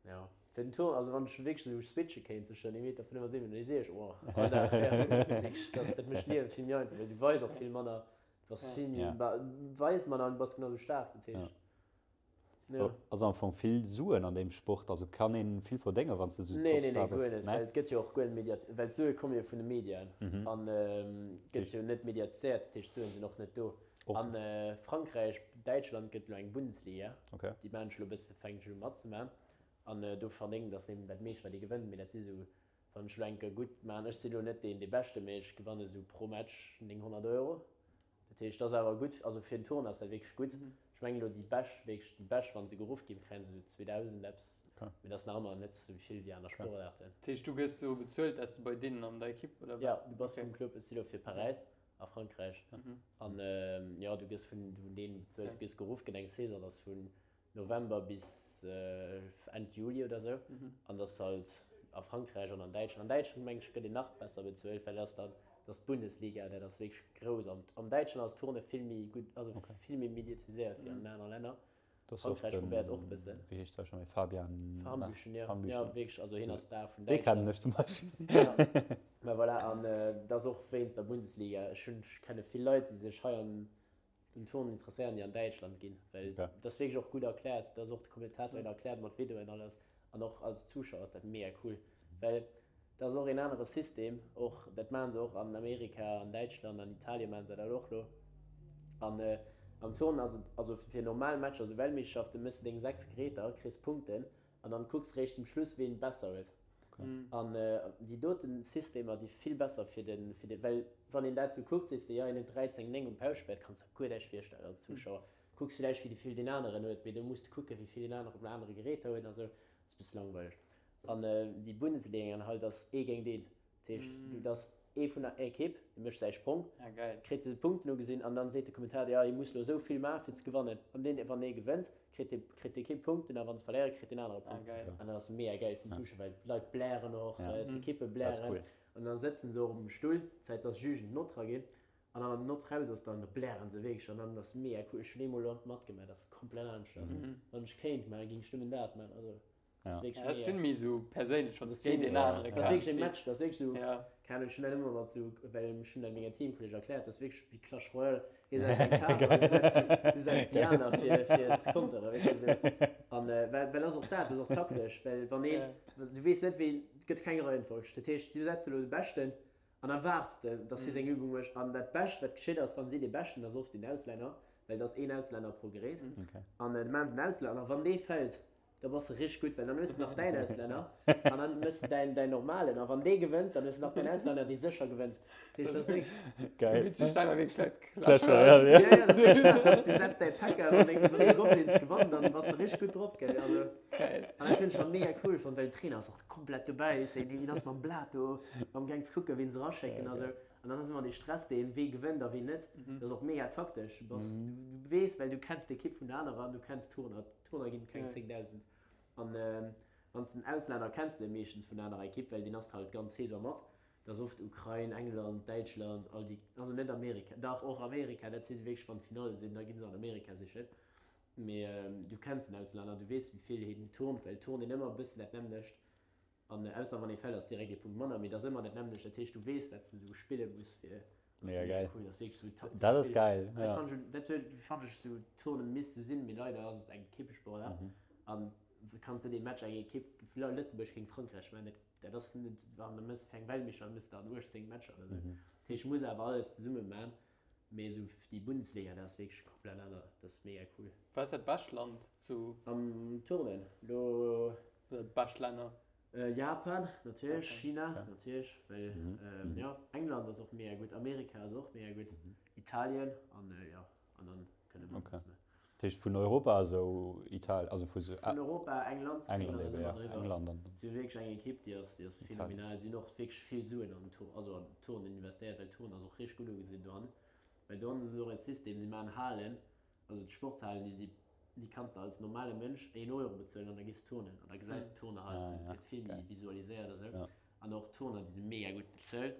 Jo, fir den Turnen, also wann ech wierklech esou switche kéint zwëschen ee Meter 75 an ee 60, oh, all Dag, ja, wierklech, dat, dat mécht d'Liewe vill méi einfach, well du weis och vill manner, du bass vill méi, weis manner an du bass genau sou staark, dat heescht. Ja. Ass am Fong vill Suen an deem Sport, also kann een vill verdéngen wanns de sou Nee, nee, nee, guer net, well et gëtt jo och guer net mediat, well d'Sue komme jo vun de Medien an gëtt jo net mediatiséiert, dat heescht d'Suen sinn och net do. An Frankräich, Däitschland gëtt elo eng Bundesliga, déi maan ech elo e bësse, fänken ech elo matzemaachen an do verdéngt ass eben dat meescht wat ee gewënnt, mee dat si sou, wann ech elo eng Kéier gutt maan, ech sinn elo net deen dee beschte, mee ech gewanne sou pro Match 900 Euro. Dat heescht, dat ass awer gutt, also fir den Turn ass dat wierklech gutt. Ech mengen elo déi Bescht, wierklech déi Bescht, wa se geruff ginn, kréien se esou 2.000 eppes, mee dat ass nach ëmmer net esou vill wéi aner Sportaarten. Dat heescht, du gëss do bezuelt, dass de bei deenen an der Ekipp, oder wat? Jo, du bass vum Club, ech si lo fir Paräis a Frankräich an jo, du gëss vun deenen bezuelt, du gëss geruff, gëtt eng Saison, dat ass vun November bis Enn Juli oder sou an dass halt a Frankräich an an Däitschland. An Däitschland meng ech gëtt een nach besser bezuelt, well dat ass dann dat ass d'Bundesliga, dat ass wierklech grouss an an Däitschland ass Turne vill méi gutt, also vill méi mediatiséiert wéi an den anere Länner. Frankräich probéiert och e bëssen. Wéi heescht dee scho méi? Fabian Hambüchen, jo, jo wierklech, also hien ass Star vun Däitschland. Dee kennen ech zum Beispill. Jo, mä voilà an dat ass och wéinst der Bundesliga. Ech hunn, ech kenne vill Leit déi sech hei an un Turnen interesséieren déi an Däitschland ginn, well dat ass wierklech och gutt erkläert, dat ass och de Kommentator huet erkläert mat Videoen alles an och als Zuschauer ass dat mega cool, well dat ass och een anere System och, dat maachen se och an Amerika, an Däitschland, an Italien maachen se dat och lo an am Turnen ass et, also fir normal Matcher, esou Weltmeeschterschaften, méchs de deng 6 Geräter, kriss Punkten an dann kucks réischt zum Schluss ween besser huet. An déi doten Systemer déi vill besser fir den, fir den, well wann een dat sou kuckt, sees de jo een huet 13, 9 um Pauschebett, kanns der guer näischt virstellen als Zuschauer. Kucks villäicht wéi vill deen aneren huet, mee do muss de kucken wéi vill deen aneren op anere Geräter huet an sou, ass e bësse langweileg. An déi Bundesligaen halt ass ee géint een, Dat heescht, du dass ee vun der Ekipp, dee mécht säi Sprong, kritt de Punkten ugesinn an dann seet de Kommentator, jo, hie muss elo esou vill maachen, fir ze gewannen. An deen, wann ee gewënnt, kritt de, kritt d'Ekipp Punkten a wann se verléieren, kritt deen anere Punkten. An dat ass mega gäil fir den Zuschauer, well d'Leit blären och, d'Ekippe blären an dann sëtzen se och op dem Stull, d'Zäit dass Jugen d'Nott raginn an dann wann d'Nott raus ass, dann blären se wierklech an dann ass mega cool. Ech hunn eemol elo matgemaach, dat ass komplett aneschters. Wann ech kéint maachen, géing ech nëmmen dat maachen. Also. Ja. Dat ass vill méi sou perséinlech, wann s de géint een anere kämpfs. Dat ass wierklech e Match, dat ass wierklech sou, keng Ahnung, ech hunn dat ëmmer mat sou, well ech hunn dat mengem Teamkolleg erkläert, dat ass wierklech wéi Clash Royale, hie setzt eng Kaart an du setz déi, du setz déi aner fir, fir ze konteren, weess de sou. An well, well ass och dat, dat ass och taktesch, well wann een, du weess net ween, et gëtt keng Reihenfolg, dat heescht, si setze elo de Beschten an da waarts de, datt hie seng Übung mécht an dat Bescht wat geschitt ass, wann si dee Beschten, dat ass oft een Auslänner, well et ass een Auslänner pro Gerät, an da maachen se den Auslänner, a wann dee fält. Da bass de richteg gutt, well dann hues de nach däin Auslänner an dann hues de däin, däin normalen. A wann dee gewënnt, dann hues de nach däin Auslänner, dee sécher gewënnt. Dat heescht, dat ass wierklech. Geil. Sou witzeg, Steimer wierklech Leit Clash Royale, ja. Ja, ja, dat ass wierklech dat. Dass du setz däi Pekka, wann deng, wann deng Goblins gewannen, dann bass de richteg gutt drop, gell. Also, Geil. an dat hunn ech schon mega cool fonnt, well den Trainer ass och komplett dobäi. Weess de, deen ass mam Blat do amgaang ze kucken, wien se eraschécken a sou. An dann ass ëmmer dee Stress, deen, wee gewënnt a ween net. Dat ass och mega taktesch. Du bass, du weess, well du kenns d'Ekipp vun der anerer an du kenns d'Tourner. D'Tourner ginn et keng 10.000. An wann s de en Auslänner kenns de meeschtens vun der anerer Ekipp, well deen ass halt d'ganz Saison mat. Dat ass oft Ukrain, England, Däitschland, all déi, also net Amerika, dach och Amerika, dat si wierklech wann d'Finalle sinn, da gi se an Amerika sichen. Mee du kenns den Auslänner, du weess wéi vill hien turnt, well et turnt een ëmmer e bëssen dat nämmlecht. An ausser wann ee fält ass direkt ee Punkt manner, mee et ass ëmmer dat nämmlecht. Dat heescht du weess wat s de sou spille muss fir. Mega geil. Cool, dat ass wierklech sou taktesch Dat ass geil, ja. Dat fannt ech, dat huet, fannt ech sou Turnen misst sou sinn, mee leider ass et eng Equippesportart an du kanns net ee Match eng Equipe, Lëtzebuerg géint Frankräich maachen, dat, dat ass net, wann du mëss fir eng Weltmeeschterschaft mëss de an 18 Matcher oder sou. Dat heescht muss awer alles zesumme man, mee sou déi Bundesliga, dat ass wierklech komplett aner, dat ass mega cool. Wat ass dat bescht Land sou? Am Turnen lo? Oder bescht Länner? Japan natierlech, China natierlech, well jo England ass och mega gutt, Amerika ass och mega gutt, Italien an jo an dann kënne mer Okay. Dat heescht vun Europa esou Italien, also vu Vun Europa England, England eben, jo, England an Si hu wierklech eng Ekipp déi ass déi ass phänomenal. Si hunn och wierklech vill Suen an Tour, also an Turnen investéiert, well Turnen ass och richteg gutt ugesinn dohannen, well dohannen ass och e System, si maachen Halen, Also d'Sportshalen, déi si, déi kanns de als normale Mënsch een Euro bezuelen an da gees de turnen an da gesäis de d'Turner halt, Ah, ja, gëtt vill méi geil. visualiséiert a sou. Ja. An och d'Turner, déi si mega gutt bezuelt,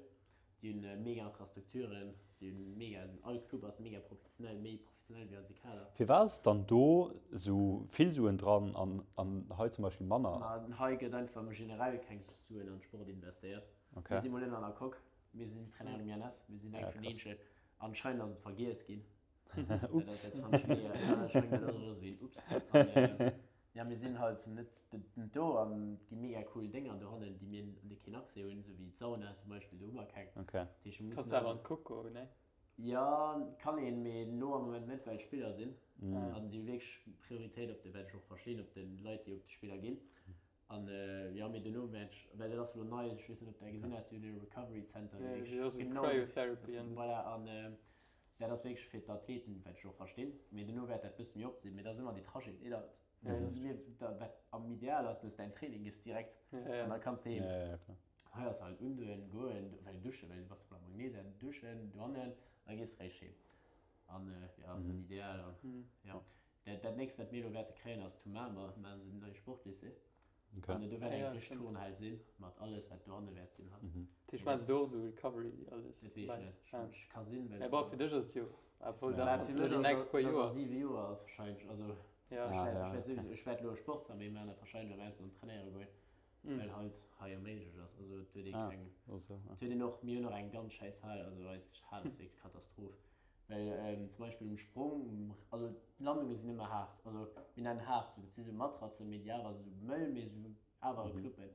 déi hunn mega Infrastrukturen, déi hunn mega, all Club ass mega professionell, méi professionell wéi eise Kader. Firwat ass dann do sou vill Suen dran an an hei zum Beispill manner? Ma hei gëtt einfach generell keng Suen an Sport investéiert. Okay. Mir si mol net an der Coque, mir sinn trainéieren um INS, mir sinn eng Ja, vun krass. eenzegen. Anscheinend ass et vergiess ginn. Ups. Ups. Ja, mir sinn halt net do an gi mega cool Dénger dohannen, déi mir un déi keen Accès hunn, sou wéi d'Sauna zum Beispill, do hu mer keng. Okay. Kanns awer an d'Coque goen, nee? Ja, kann een, mee elo am Moment net, well Spiller sinn. An si hu wierklech Prioritéit op de, wat ech och verstinn, op de Leit, déi op de Spiller ginn. An jo, mee dono wäert ech, well dat ass elo nei, ech weess net, ob Der gesinn hat, si hunn e Recovery Center, dee wierklech genau, Cryotherapy an. Voilà, an dat ass wierklech fir d'Athleten, wat ech och verstinn. Mee dono wäert dat bësse méi op sinn. Mee dat ass ëmmer dee Trajet, nee, dat, mir, da, wat am Ideal ass, méchs däin Training, gees direkt an da kanns de heem. Hei ass halt undoen, goen, well duschen, well du bass voller Magnesia, duschen dohannen, da gees de réischt heem. An jo, ass net ideal. An jo. Dat, dat nächst, wat mir elo wäerte kréien, ass zu Mamer, maachen se den neie Sportlycée. Okay. An do wäert Ah, eng ja, richteg stimmt. Turnhal sinn, mat alles, wat dohanne wäert sinn halt. Mhm. Dat heescht, maachen se do och esou Recovery alles Dat weess ech dobäi? net. Ech, Ah. ech ka sinn, well. Ja, bon, fir dech ass et jo obwuel Ja. dat Mä ass fir elo mech déi ass nächst dat, puer dat ass a Joer. 7 Joer wahrscheinlech. Also Ja. ech Ah, wäert, ja, ech wäert okay. souwisou, ech wäert elo e Sportsarméi maachen a wahrscheinlech am Ausland trainéiere goen, Mhm. well halt hei erméiglecht ass. Also et huet ee Ah, keng, also, ja. et huet een och, mir hunn och eng ganz schäiss Hal, also eis Hal ass wierklech Katastroph. Well zum Beispill um Sprong, also d'Landunge sinn ëmmer haart, also mir nennen haart, dat si sou Matratzen, mee déi awer sou mëll, mee sou awer knuppen.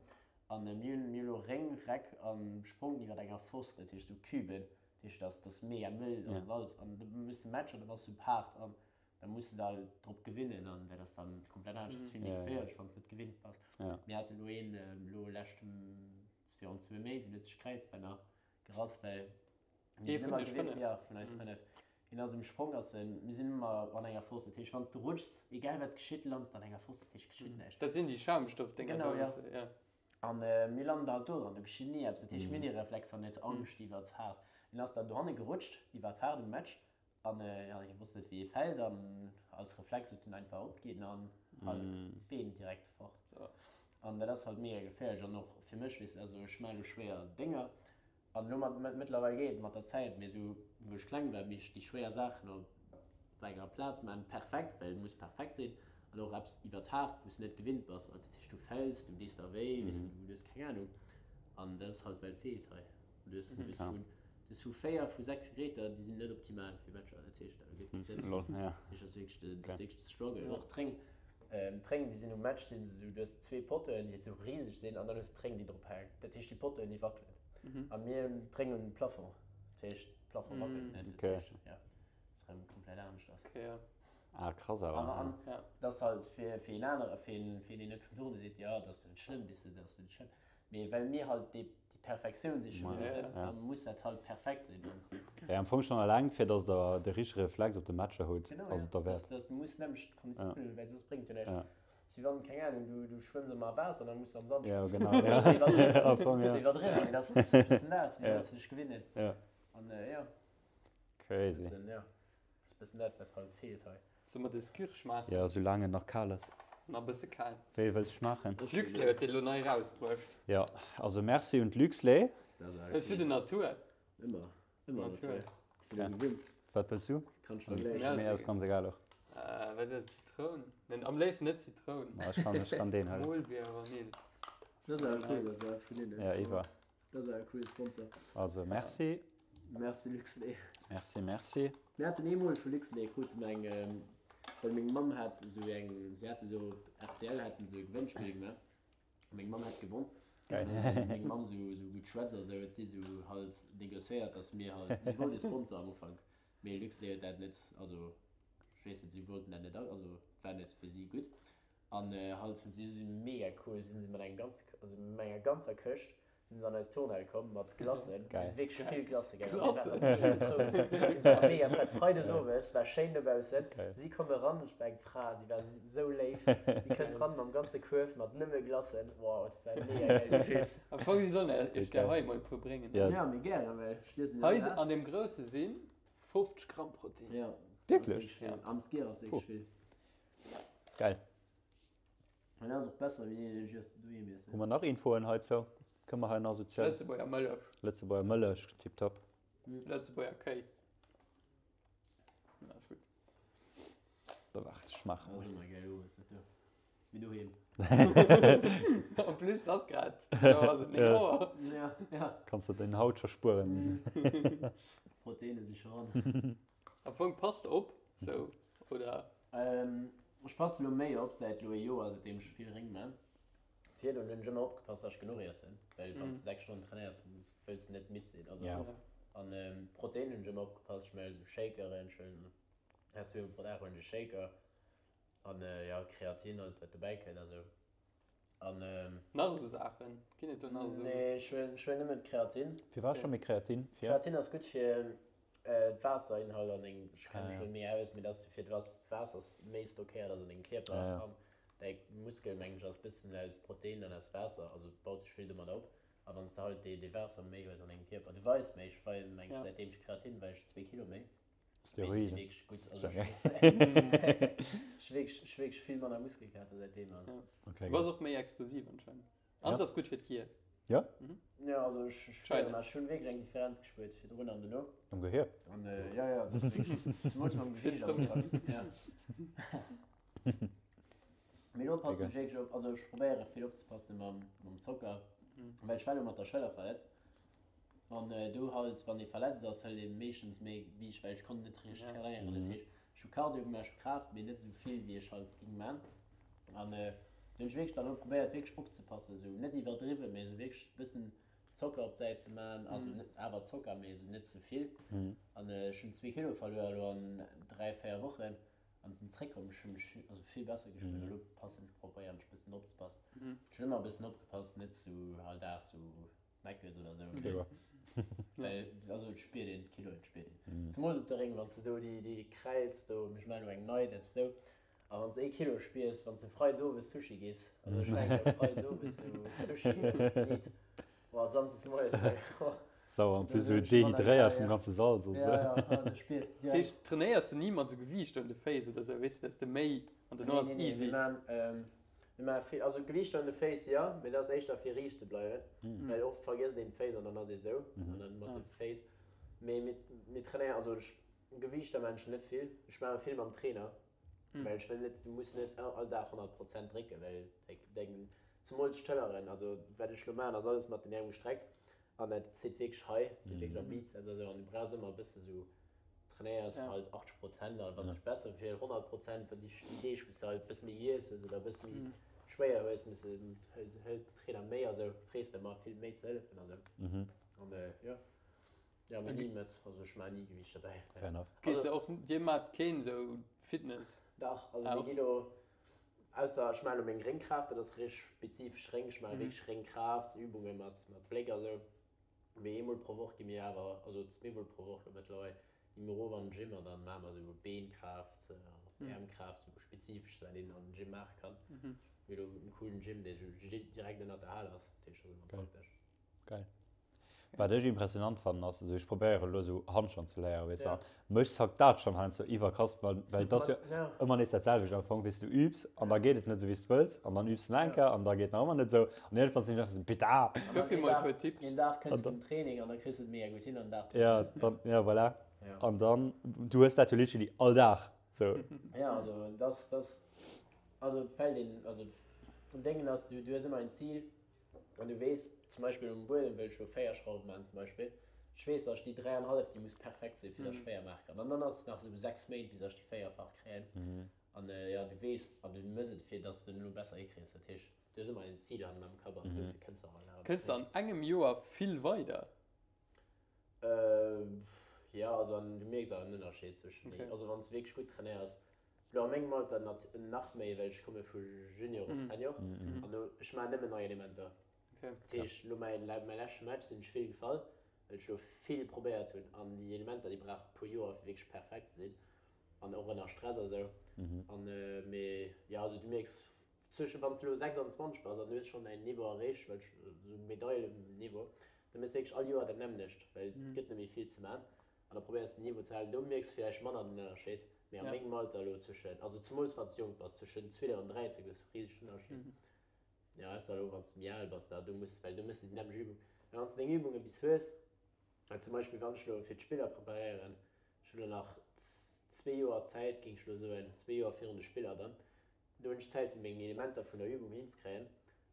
An mir hunn mir hu lo Réng, Reck a Sprong iwwer enger Foss, dat heescht sou Küben, dat heescht dat ass mega mëll an alles. An da muss de Matcher, da bass du haart an da muss de der drop gewinnen an dat ass dann komplett anescht, dat ass vill méi geféierlech, wann s net gewinnt bass. Mir hate lo een elo leschten, virun zwou Méint, deen huet sech Kräizbänner gerass, well Mir Ee sinn vun ëmmer iech gewinnt, 5? ja, vun eis 5. Hien ass um Sprong, ass en, mir sinn ëmmer an enger Fosse, dat heescht, wann s de rutschs, egal wat geschitt, lands de an enger Fosse, dat heescht, geschitt näischt. Dat sinn déi Schaumstoffdénger Genau, do, ja. wou se, ja. An mir landen da halt do dran, do geschitt ni eppes, dat heescht, mir hunn déi Reflexer net, Angscht iwwert haart. Hien ass dann dohanne gerutscht, iwwert haart um Match, an ja, hie wosst net, wéi e fält, an als Reflex huet en einfach opginn an halt d'Been direkt fort. An dat ass halt mega geféierlech, an och fir mech, weess de, also ech maache lo schwéier Dénger, An elo mat, mëttlerweil geet et mat der Zäit, mee esou wou ech kleng war, mich déi schwéier Saachen op enger Plaz man perfekt, well et muss perfekt sinn, an och eppes iwwert haart, wou s de net gewinnt bass, dat heescht du fäls, du dees der wéi, weess de, du hues keng Ahnung, an dat ass halt well feelt hei. Du hues, du hues vu, du hues vu 4 vu 6 Geräter, déi sinn net optimal fir Matcher, dat heescht da gëtt geziddert. Dat heescht dat ass wierklech de, dat ass wierklech de Struggle. Och d'Réng, d'Réng déi sinn um Match sinn se esou, du hues zwee Pottoen, déi esou riseg sinn, an dann hues de d'Réng déi drop hänken, dat heescht déi Pottoen déi wackelen. A mir hunn d'Réng un Plafond, dat heescht de Plafond wackelt net, dat heescht jo, ass erëm komplett aneschters. Okay, ja. Ah, krass awer. An, an ja. das halt fir, fir een anere, fir een, fir een, deen net vum Turne seet, ja, dat ass jo net schlëmm, weess de, dat ass jo net schlëmm. Mee well mir halt déi, déi Perfektioun siche Ja, mussen, ja. dann muss dat halt perfekt sinn. Ja, am Fong schon alleng, fir dass der de richtege Reflex op de Matcher hutt, Genau, ass ja. et derwäert. Das, das, du muss nämlech d'Konditioun hunn, well soss bréngt jo näischt. Ja. Ass wéi wann, keng Ahnung, du, du schwëmms ëmmer a Waasser an dann muss du am Sand Ja, schwëmmen. genau, Ass ja. iwwerdriwwen, Am Fong, ass ja. iwwerdriwwen, mee dat ass e bëssen dat, wéi Ja. wëlls du dech gewinnen? Ja. An ja. Crazy. Bëssen, ja. Ass bëssen dat, wat halt feelt hei. Solle mer de Skyr schmaachen? Ja, soulaang en nach kal ass. Nach e bësse kal. Wéi wëlls du schmaachen? D'Luxlait huet dee lo nei erausbruecht. Ja, also merci un d'Luxlait. Wëlls du den Natur? Ëmmer. Ëmmer Natur. Sinn der gewinnt. Wat wëlls du? Kann ech vergläichen. Mir ass ganz egal och. Äh, wat ass Zitroun? Neen, am léifsten net Zitroun. Ma ech kann, ech kann deen huelen. Molbier, Vanille. Dat ass awer cool, dass der vun hinnen. Ja, iwwer. Dat ass awer e coole Sponsor. Also merci. Merci Luxlait. Merci, merci. Mir haten eemol vu Luxlait krute mer eng, well meng Mamm hat esou eng, si hate sou op rtl haten se e Gewënnspill gemaach. Meng Mamm hätt gewonn. Geil. Meng Mamm sou sou gutt schwätzt a sou huet si sou halt negociéiert, dass mir halt, si wollt e Sponsor am Ufank, mee Luxlait huet dat net, also ech weess net, si wollten dat net, also et war net fir si gutt. An halt hunn si sou mega cool, sinn se mat engem ganze, also mat enger ganzer Këscht sinn se an eis Turnhal komm mat Glacen, Geil. also wierklech vill Glacen, gell. Glacen. Mir waren mega fett. Freides owes war schéin dobaussen, Geil. si komme ran, et war eng Fra, déi war sou léif, déi kënnt ran mam ganze Kuerf mat nëmme Glacen, wow, dat war e mega gäil Gefill. Am Fong, si sollen iech där hei emol e puer bréngen. Ja. Ja, mee gären, well ech liesen Hei jo an deem grousse si 50 Gramm Protein. Ja, Wierklech? Ja. Am Skier ass wierklech vill. Geil. An dat ass och besser wéi deen ech just doheem iessen. Hu mer nach Infoen heizou? Kënne mer hei nach esou zielen? Lëtzebuerger Mëllech. Lëtzebuerger Mëllech, tiptop. Lëtzebuerger Kéi. Na, ass gutt. Da waart, ech maachen. Dat ass ëmmer gäil owes, dat do. Ass wéi doheem. En plus, et ass grad, elo ass et 9 Auer. Ja, ja. Kanns de deng Haut scho spueren. D'Proteine si scho ran. Am Fong passt de op, sou, oder? Ech passen elo méi op säit elo ee Joer, säitdeem ech vill Réng man. Virdrun hunn ech ëmmer opgepasst, dass ech genuch iessen, well wann s de 6 Stonnen trainéiers, wëlls de net midd sinn. Also an Protein hunn ech ëmmer opgepasst, ech man esou Shakeren, ech huelen ja zweemol pro Dag huelen ech e Shaker an jo Kreatin, alles wat dobäi kënnt a sou. An Nach esou Saachen? Ginn et do nach esou? Nee, ech huelen ech huelen nëmmen d'Kreatin. Firwat scho méi Kreatin? Fir? Kreatin ass gutt fir d'Waasserinhalt an dengem, ech kenne mech net méi aus, mee dat ass fir dass d'Waasser méi stockéiert ass an dengem Kierper an däi Muskel mengen ech ass bëssen aus Protein an aus Waasser, also baut sech vill domat op. A wann s de halt dee Waasser méi hues an dengem Kierper, du weis méi, ech weien mengen ech säitdeem ech Kreatin weien ech zwee Kilo méi. Steroiden. Wierklech gutt. Also ech hu wierklech vill manner Muskelkater säitdeem. Okay, Du bass och méi explosiv anscheinend. An et ass gutt fir d'Gier. Ja? Ja, also ech spieren, ech hunn wierklech eng Differenz gespuert virdrun an dono. Am Gehier? An ja, ja, dat ass wierklech, zemools mam Gewiicht ass krass. Ja. Mee elo passen ech wierklech op, also ech probéiere vill opzepasse mam Zocker, well ech war elo mat der Schëller verletzt. An do halt, wann ee verletzt ass, hëlt ee meeschtens méi Gewiicht, well ech konnt net richteg trainéieren. Dat heescht, ech hu Cardio gemaach, ech hu Kraaft, mee net esou vill, wéi ech halt géing man. An do hunn ech wierklech dann elo probéiert, wierklech opzepassen, esou net iwwerdriwwen, mee esou wierklech e bëssen Zocker op d'Säit ze man, also net awer Zocker, mee esou net ze vill. An ech hunn zwee Kilo verluer elo an 3, 4 Wochen an sinn zréckkomm. Ech hu mech also vill besser gespuert. Elo passen ech, probéieren ech e bëssen opzepassen. Ech hunn ëmmer e bëssen opgepasst, net sou all Dag sou Meckes oder sou. Okay, wa. Well, also et spiert een d'Kilo, et spiert een. Zemools op de Réng, wann s de do déi, déi kräils do, ech maachen elo eng nei, dat ass sou, a wann s de ee Kilo spiers, wann s de freides owes Sushi giss, also ech war eng Kéier freides owes sou Sushi geet, boah, samsdes moies, hei, oh. Sauer, en plus sou dehydréiert vum ganze Salz a sou. Ja, ja, ah, du spiers direkt. Dat heescht, trainéiers de ni mat sou Gewiichter un de Féiss oder sou, weess de, dass de méi, an dono ass et easy? Nee, nee, mir maan, Mir maache vill, also Gewiichter un de Féiss, jo, mee dat ass éischter fir riicht ze bleiwen, well oft vergësst een d'Féiss an dann ass ee sou an dann mat de Féiss. Mee mir, mir trainéieren, also ech, Gewiichter maachen ech net vill, ech maache vill mam Trainer, well ech wëll net, du muss net all Dag 100 Prozent drécken, well deng, zemools d'Schëlleren, also wat ech elo maachen ass alles mat den Äerm gestreckt an dat zitt wierklech hei, zitt wierklech am Bizeps a sou an du brauchs ëmmer e bësse sou trainéiers Ja. halt 80 Prozent an wann sech besser fir 100 Prozent wann déi déi Deeg wou s de halt bësse méi giess hues oder bësse méi schwéier hues muss de hëlt hëlt den Trainer méi a sou frees de ëmmer vill méi ze hëllefen a sou an jo. Jo, mee ni mat, also ech maachen ni Gewiicht derbäi. Fair enough. Gees de och, dir maacht keen esou Fitness? Dach, also mir gi lo, ausser ech maachen lo meng Réngkraaft, dat ass richteg spezifesch Réng, ech maache wierklech Réngkraaft-Übunge mat Bléck a sou. Mee eemol pro Woch gi mir awer, also zweemol pro Woch lo mëttlerweil, gi mir erof an den Gym an dann maache mer esou Beenkraaft, Äermkraaft, sou spezifesch wat een am Gym maache kann. Mir hu lo en coolen Gym, dee sou direkt ënnert der Hal ass, dat heescht, dat ass ëmmer praktesch. Geil. Wat ech impressionant fannen ass, also ech probéiere elo esou Handstand ze léieren, weess de, an mech zackt dat schonn heiansdo iwwerkrass, well well et ass jo ëmmer nees dat selwecht am Fong, weess du übs an da geet et net esou wéi s de wëlls an dann übs de nach eng Kéier an da geet nach ëmmer net esou an iergendwann sinn ech einfach esou, Bitta! Dofir mol e puer Tipps. Een Dag kënns de um Training an da kriss de et mega gutt hin an den Dag drop Ja, dann, ja voilà. An dann, du hues dat jo literally all Dag esou. Ja, also dass, dass, also et fält een, also den Déngen ass, du hues ëmmer en Zil. An du weess, zum Beispill um Buedem wëll ech lo 4 Schrauwe maachen zum Beispill, ech weess, datt ech déi 3,5, déi muss perfekt sinn, fir datt ech 4 maache kann. An dann ass et nach esou 6 Méint, bis ech déi 4-fach kréien. An jo, du weess, an du mëss et, fir datt s de en elo besser hikriss. Dat heescht, du hues ëmmer en Zil hannen am Kapp an dofir kënns de och an Kënns de an engem Joer vill weider? Jo, also an du mierks awer en Ënnerscheed zwëschen déi. Also wann s de wierklech gutt trainéiers, Lo a mengem Alter nach méi, well ech komme vu Junior op Senior an do ech maachen nëmmen nei Elementer. Dat heescht lo mäin mäi leschte Match sinn ech vill gefall, well ech lo vill probéiert hunn an déi Elementer déi brauche e puer Joer fir wierklech perfekt ze sinn an och ënner Stress a sou. An mee jo also du mierks zwëschen wann s de lo 26 bass an du hues schonn däin Niveau erreecht, well ech sou Medaileniveau, da méchs de wierklech all Joer dat nämmlecht, well et gëtt net méi vill ze man. An da probéiers den Niveau ze halen. Do mierks de villäicht manner den Ënnerscheed. Mee a mengem Alter elo zwëschen, also zemools wann s de jonk bass, zwëschen 12 an 13 hues de risegen Ënnerscheed. Jo, ausser elo wann s de méi al bass, da do muss, well do méchs de déi nämmlecht Übung. Well wann s de deng Übunge bis hues, well zum Beispill wann ech elo fir d'Spiller preparéieren, ech hunn elo nach zwee Joer Zäit, géing ech elo soen, zwee Joer virun de Spiller dann, Do hunn ech Zäit fir meng Elementer vun der Übung hinzekréien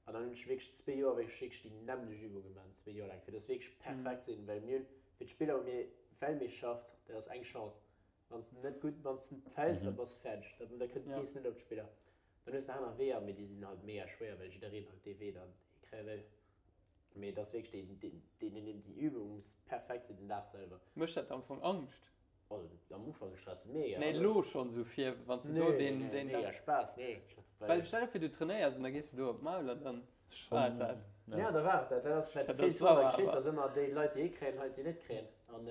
an dann hunn ech wierklech zwee Joer wierklech wierklech déi nämmlecht Übung gemaach, zwee Joer laang, fir dass wierklech perfekt sinn, well mir hunn fir d'Spiller hu mir Weltmeeschterschaft, dat ass eng Chance, wann s de net gutt, wann s de fäls, da bass de fäerdeg, da da kënnt gees net op d'Spiller. Dann hues de aner Weeër, mee déi sinn halt mega schwéier, well jiddereen halt dee Wee dann hikréie wëll. Mee et ass wierklech deen, deen, deen, déi Übung muss perfekt sinn den Dag selwer. Mécht dat am Fong Angscht? Also am Ufank stresst et mega. Nee, elo schonn esou fir wann s de do deen, deen. Nee, mega Spaass, nee. Well stell der vir du trainéiers an da gees de do op d'Maul an dann war et dat. Ja, da war et dat. Dat ass vläicht vill ze oft geschitt, dass ëmmer déi Leit déi hikréien, Leit déi net kréien. An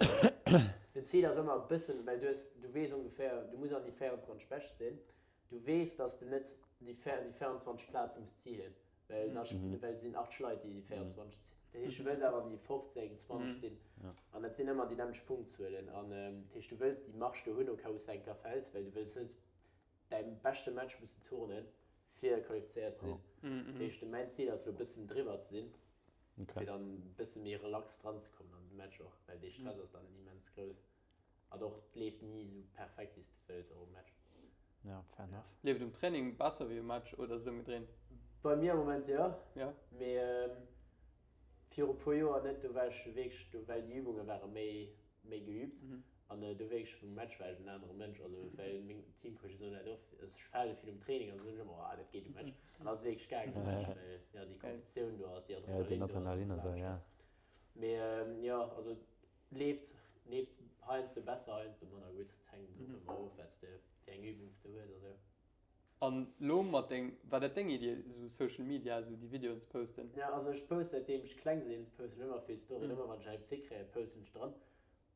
den Zil ass ëmmer e bëssen, well du hues, du weess ongeféier, du muss an déi 24 Bescht sinn. Du weess, dass de net déi 24 Plaz muss zilen, well da well et sinn 80 Leit, déi déi 24 sinn. Dat heescht, du wëlls awer an déi 15, 20 sinn. An dat sinn ëmmer déi nämmlecht Punktzuelen. An dat heescht, du wëlls déi Marge do hunn, au cas où s de eng Kéier fäls, well du wëlls net däi beschte Match mussen turnen, fir qualifizéiert ze sinn. Dat heescht, mäin Zil ass elo e bëssen driwwer ze sinn, fir dann e bësse méi relax dranzekommen an de Match och, well dee Stress ass dann immens grouss. An och et leeft ni esou perfekt wéi s de wëlls och um Match. Ja, fair enough. Leeft um Training besser wéi um Match oder ass et ëmgedréint? Bei mir am Moment jo, Ja. mee viru puer Joer net, do war ech wierklech, do well déi Übunge ware méi méi geübt an do wierklech vum Match war ech en anere Mënsch, also well meng Teamcoache soen dat oft, also ech fale vill um Training an da soen ech ëmmer, oh dat geet um Match an da ass et wierklech gaangen um Match, well jo déi Kompetitioun do ass, déi Ja, den Adrenalin do ass, Adrenalin a sou, ja. Mee jo, also Leeft leeft heiansdo besser, heiansdo manner gutt. Et hänkt och ëmmer of, wat s de, wéi eng Übung s de hues a sou. An lo mat deng, war dat deng Idee esou Social Media, esou déi Videoen ze posten? Jo, also ech poste säitdeem ech kleng sinn, posten ech ëmmer vill Storyen, ëmmer wann ech eng Psy kréien, posten ech dran.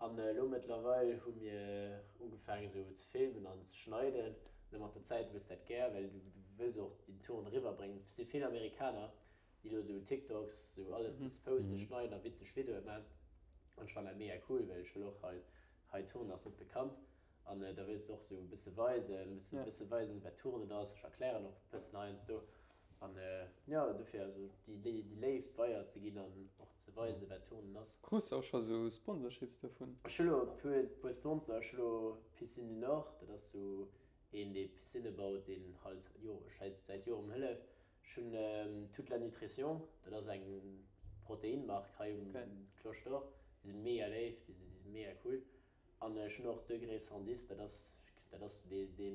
An elo mëttlerweil hu mir ugefaangen esou ze filmen an ze schneiden. An mat der Zäit hues dat gär, well du wëlls och den Ton eriwwerbréngen. Et si vill Amerikaner, déi elo sou TikToks, sou alles bis posten, schneiden a witzeg Videoe man. An ech fannen dat mega cool, well ech wëll och halt, hei Turnen ass net bekannt an da wëlls de och sou e bësse weisen, e bësse weisen wat Turnen ass. Ech erklären och e bëssen heiansdo an jo, dofir also déi déi Léift weider ze ginn an och ze weisen wat Turnen ass. Krus de och scho sou Sponsorships dovun? Ech hu lo e puer puer Sponsor, ech hu lo Piscine du Nord, dat ass sou een dee Piscinne baut, deen halt jo säit Joren hëlleft. Ech hunn Toute la Nutrition, dat ass eng Proteinmark hei um Cloche d'Or. Déi si mega léif, déi si mega cool. An ech hunn och Degré 110, dat ass dat ass dee dee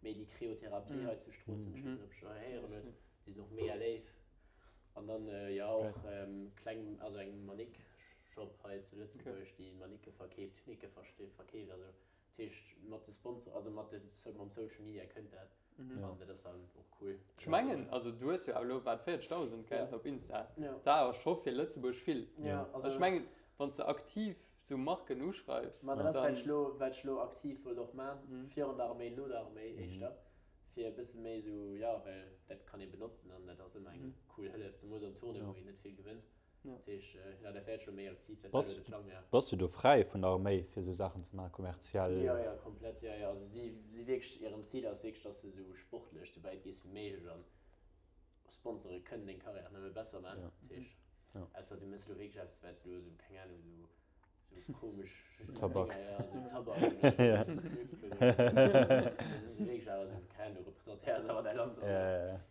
méi déi Kryotherapie hei zu Stroossen, ech weess net ob ech scho héieren huet, déi sinn och mega léif. An dann jo och kleng, also eng Manick. Shop hei zu Lëtzebuerg, déi Manicke verkeeft, Tunicke verkeeft. Also dat heescht mat de Sponsor, also mat de, mam Social Media kënnt dat an dat ass dann och cool. Ech mengen, also du hues jo awer elo wat 40.000 gell op Insta, dat awer scho fir Lëtzebuerg vill. Also ech mengen, wann s de aktiv sou Marken uschreifs, Ma dat ass wat ech elo, wat ech elo aktiv wollt och man, virun der Arméi, no der Arméi éischter, fir e bësse méi sou, jo, well dat kann ee benotzen an dat ass ëmmer eng cool Hëllef, zemools am Tournoi, wou een net vill gewënnt. Dat heescht, jo, dat wäert ech elo méi aktiv, dat war elo de Plang, jo. Bass du do fräi vun der Arméi fir esou Saachen ze maachen, kommerziell? Jo, jo, komplett, jo, jo. Also si si wierklech, hiren Zil ass wierklech, dass de sou sportlech sou wäit gees wéi méiglech an Sponsore kënnen deng Karriär nëmme besser man. Dat heescht, ausser du méchs elo wierklech eppes, wat elo esou, keng Ahnung, esou esou komesch Tabak. Dinger, jo, esou Tabak oder esou Stripclub oder esou. Do sinn se wierklech awer esou, keng Ahnung, du representéiers awer däi Land an.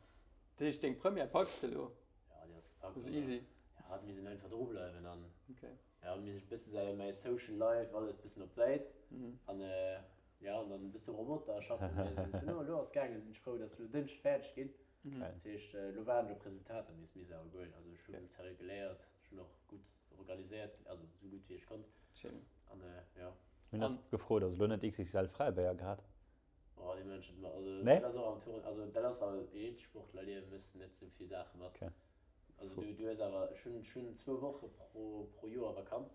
Dat heescht, deng Première packs de elo? Ja, déi ass gepackt. Also easy. Ja, mir sinn einfach dru bleiwen an okay. ja, mir sech bësse säi mäi Social Life alles bëssen op d'Säit mhm. an äh, ja an dann bësse Roboter schaffen. Elo elo ass gaangen, sinn ech frou, dass lo Dënschd fäerdeg ginn. Mhm. Dat heescht äh, lo waarden ech op Resultater, mee es misst awer goen. Also ech hunn okay. seriö geléiert, ech hunn och gutt organiséiert, also sou gutt wéi ech konnt. Schön. An äh, ja. Hunn ass gefrot, also lo net XXL Fräibéier gehat? Oh, déi Mënschen, also Nee? dat ass och am Turn, also dat ass all Elitesportlerliewen, méchs de net esou vill Saache mat. Okay. Also du, du hues awer, ech hunn, ech hunn zwou Woche pro, pro Joer Vakanz,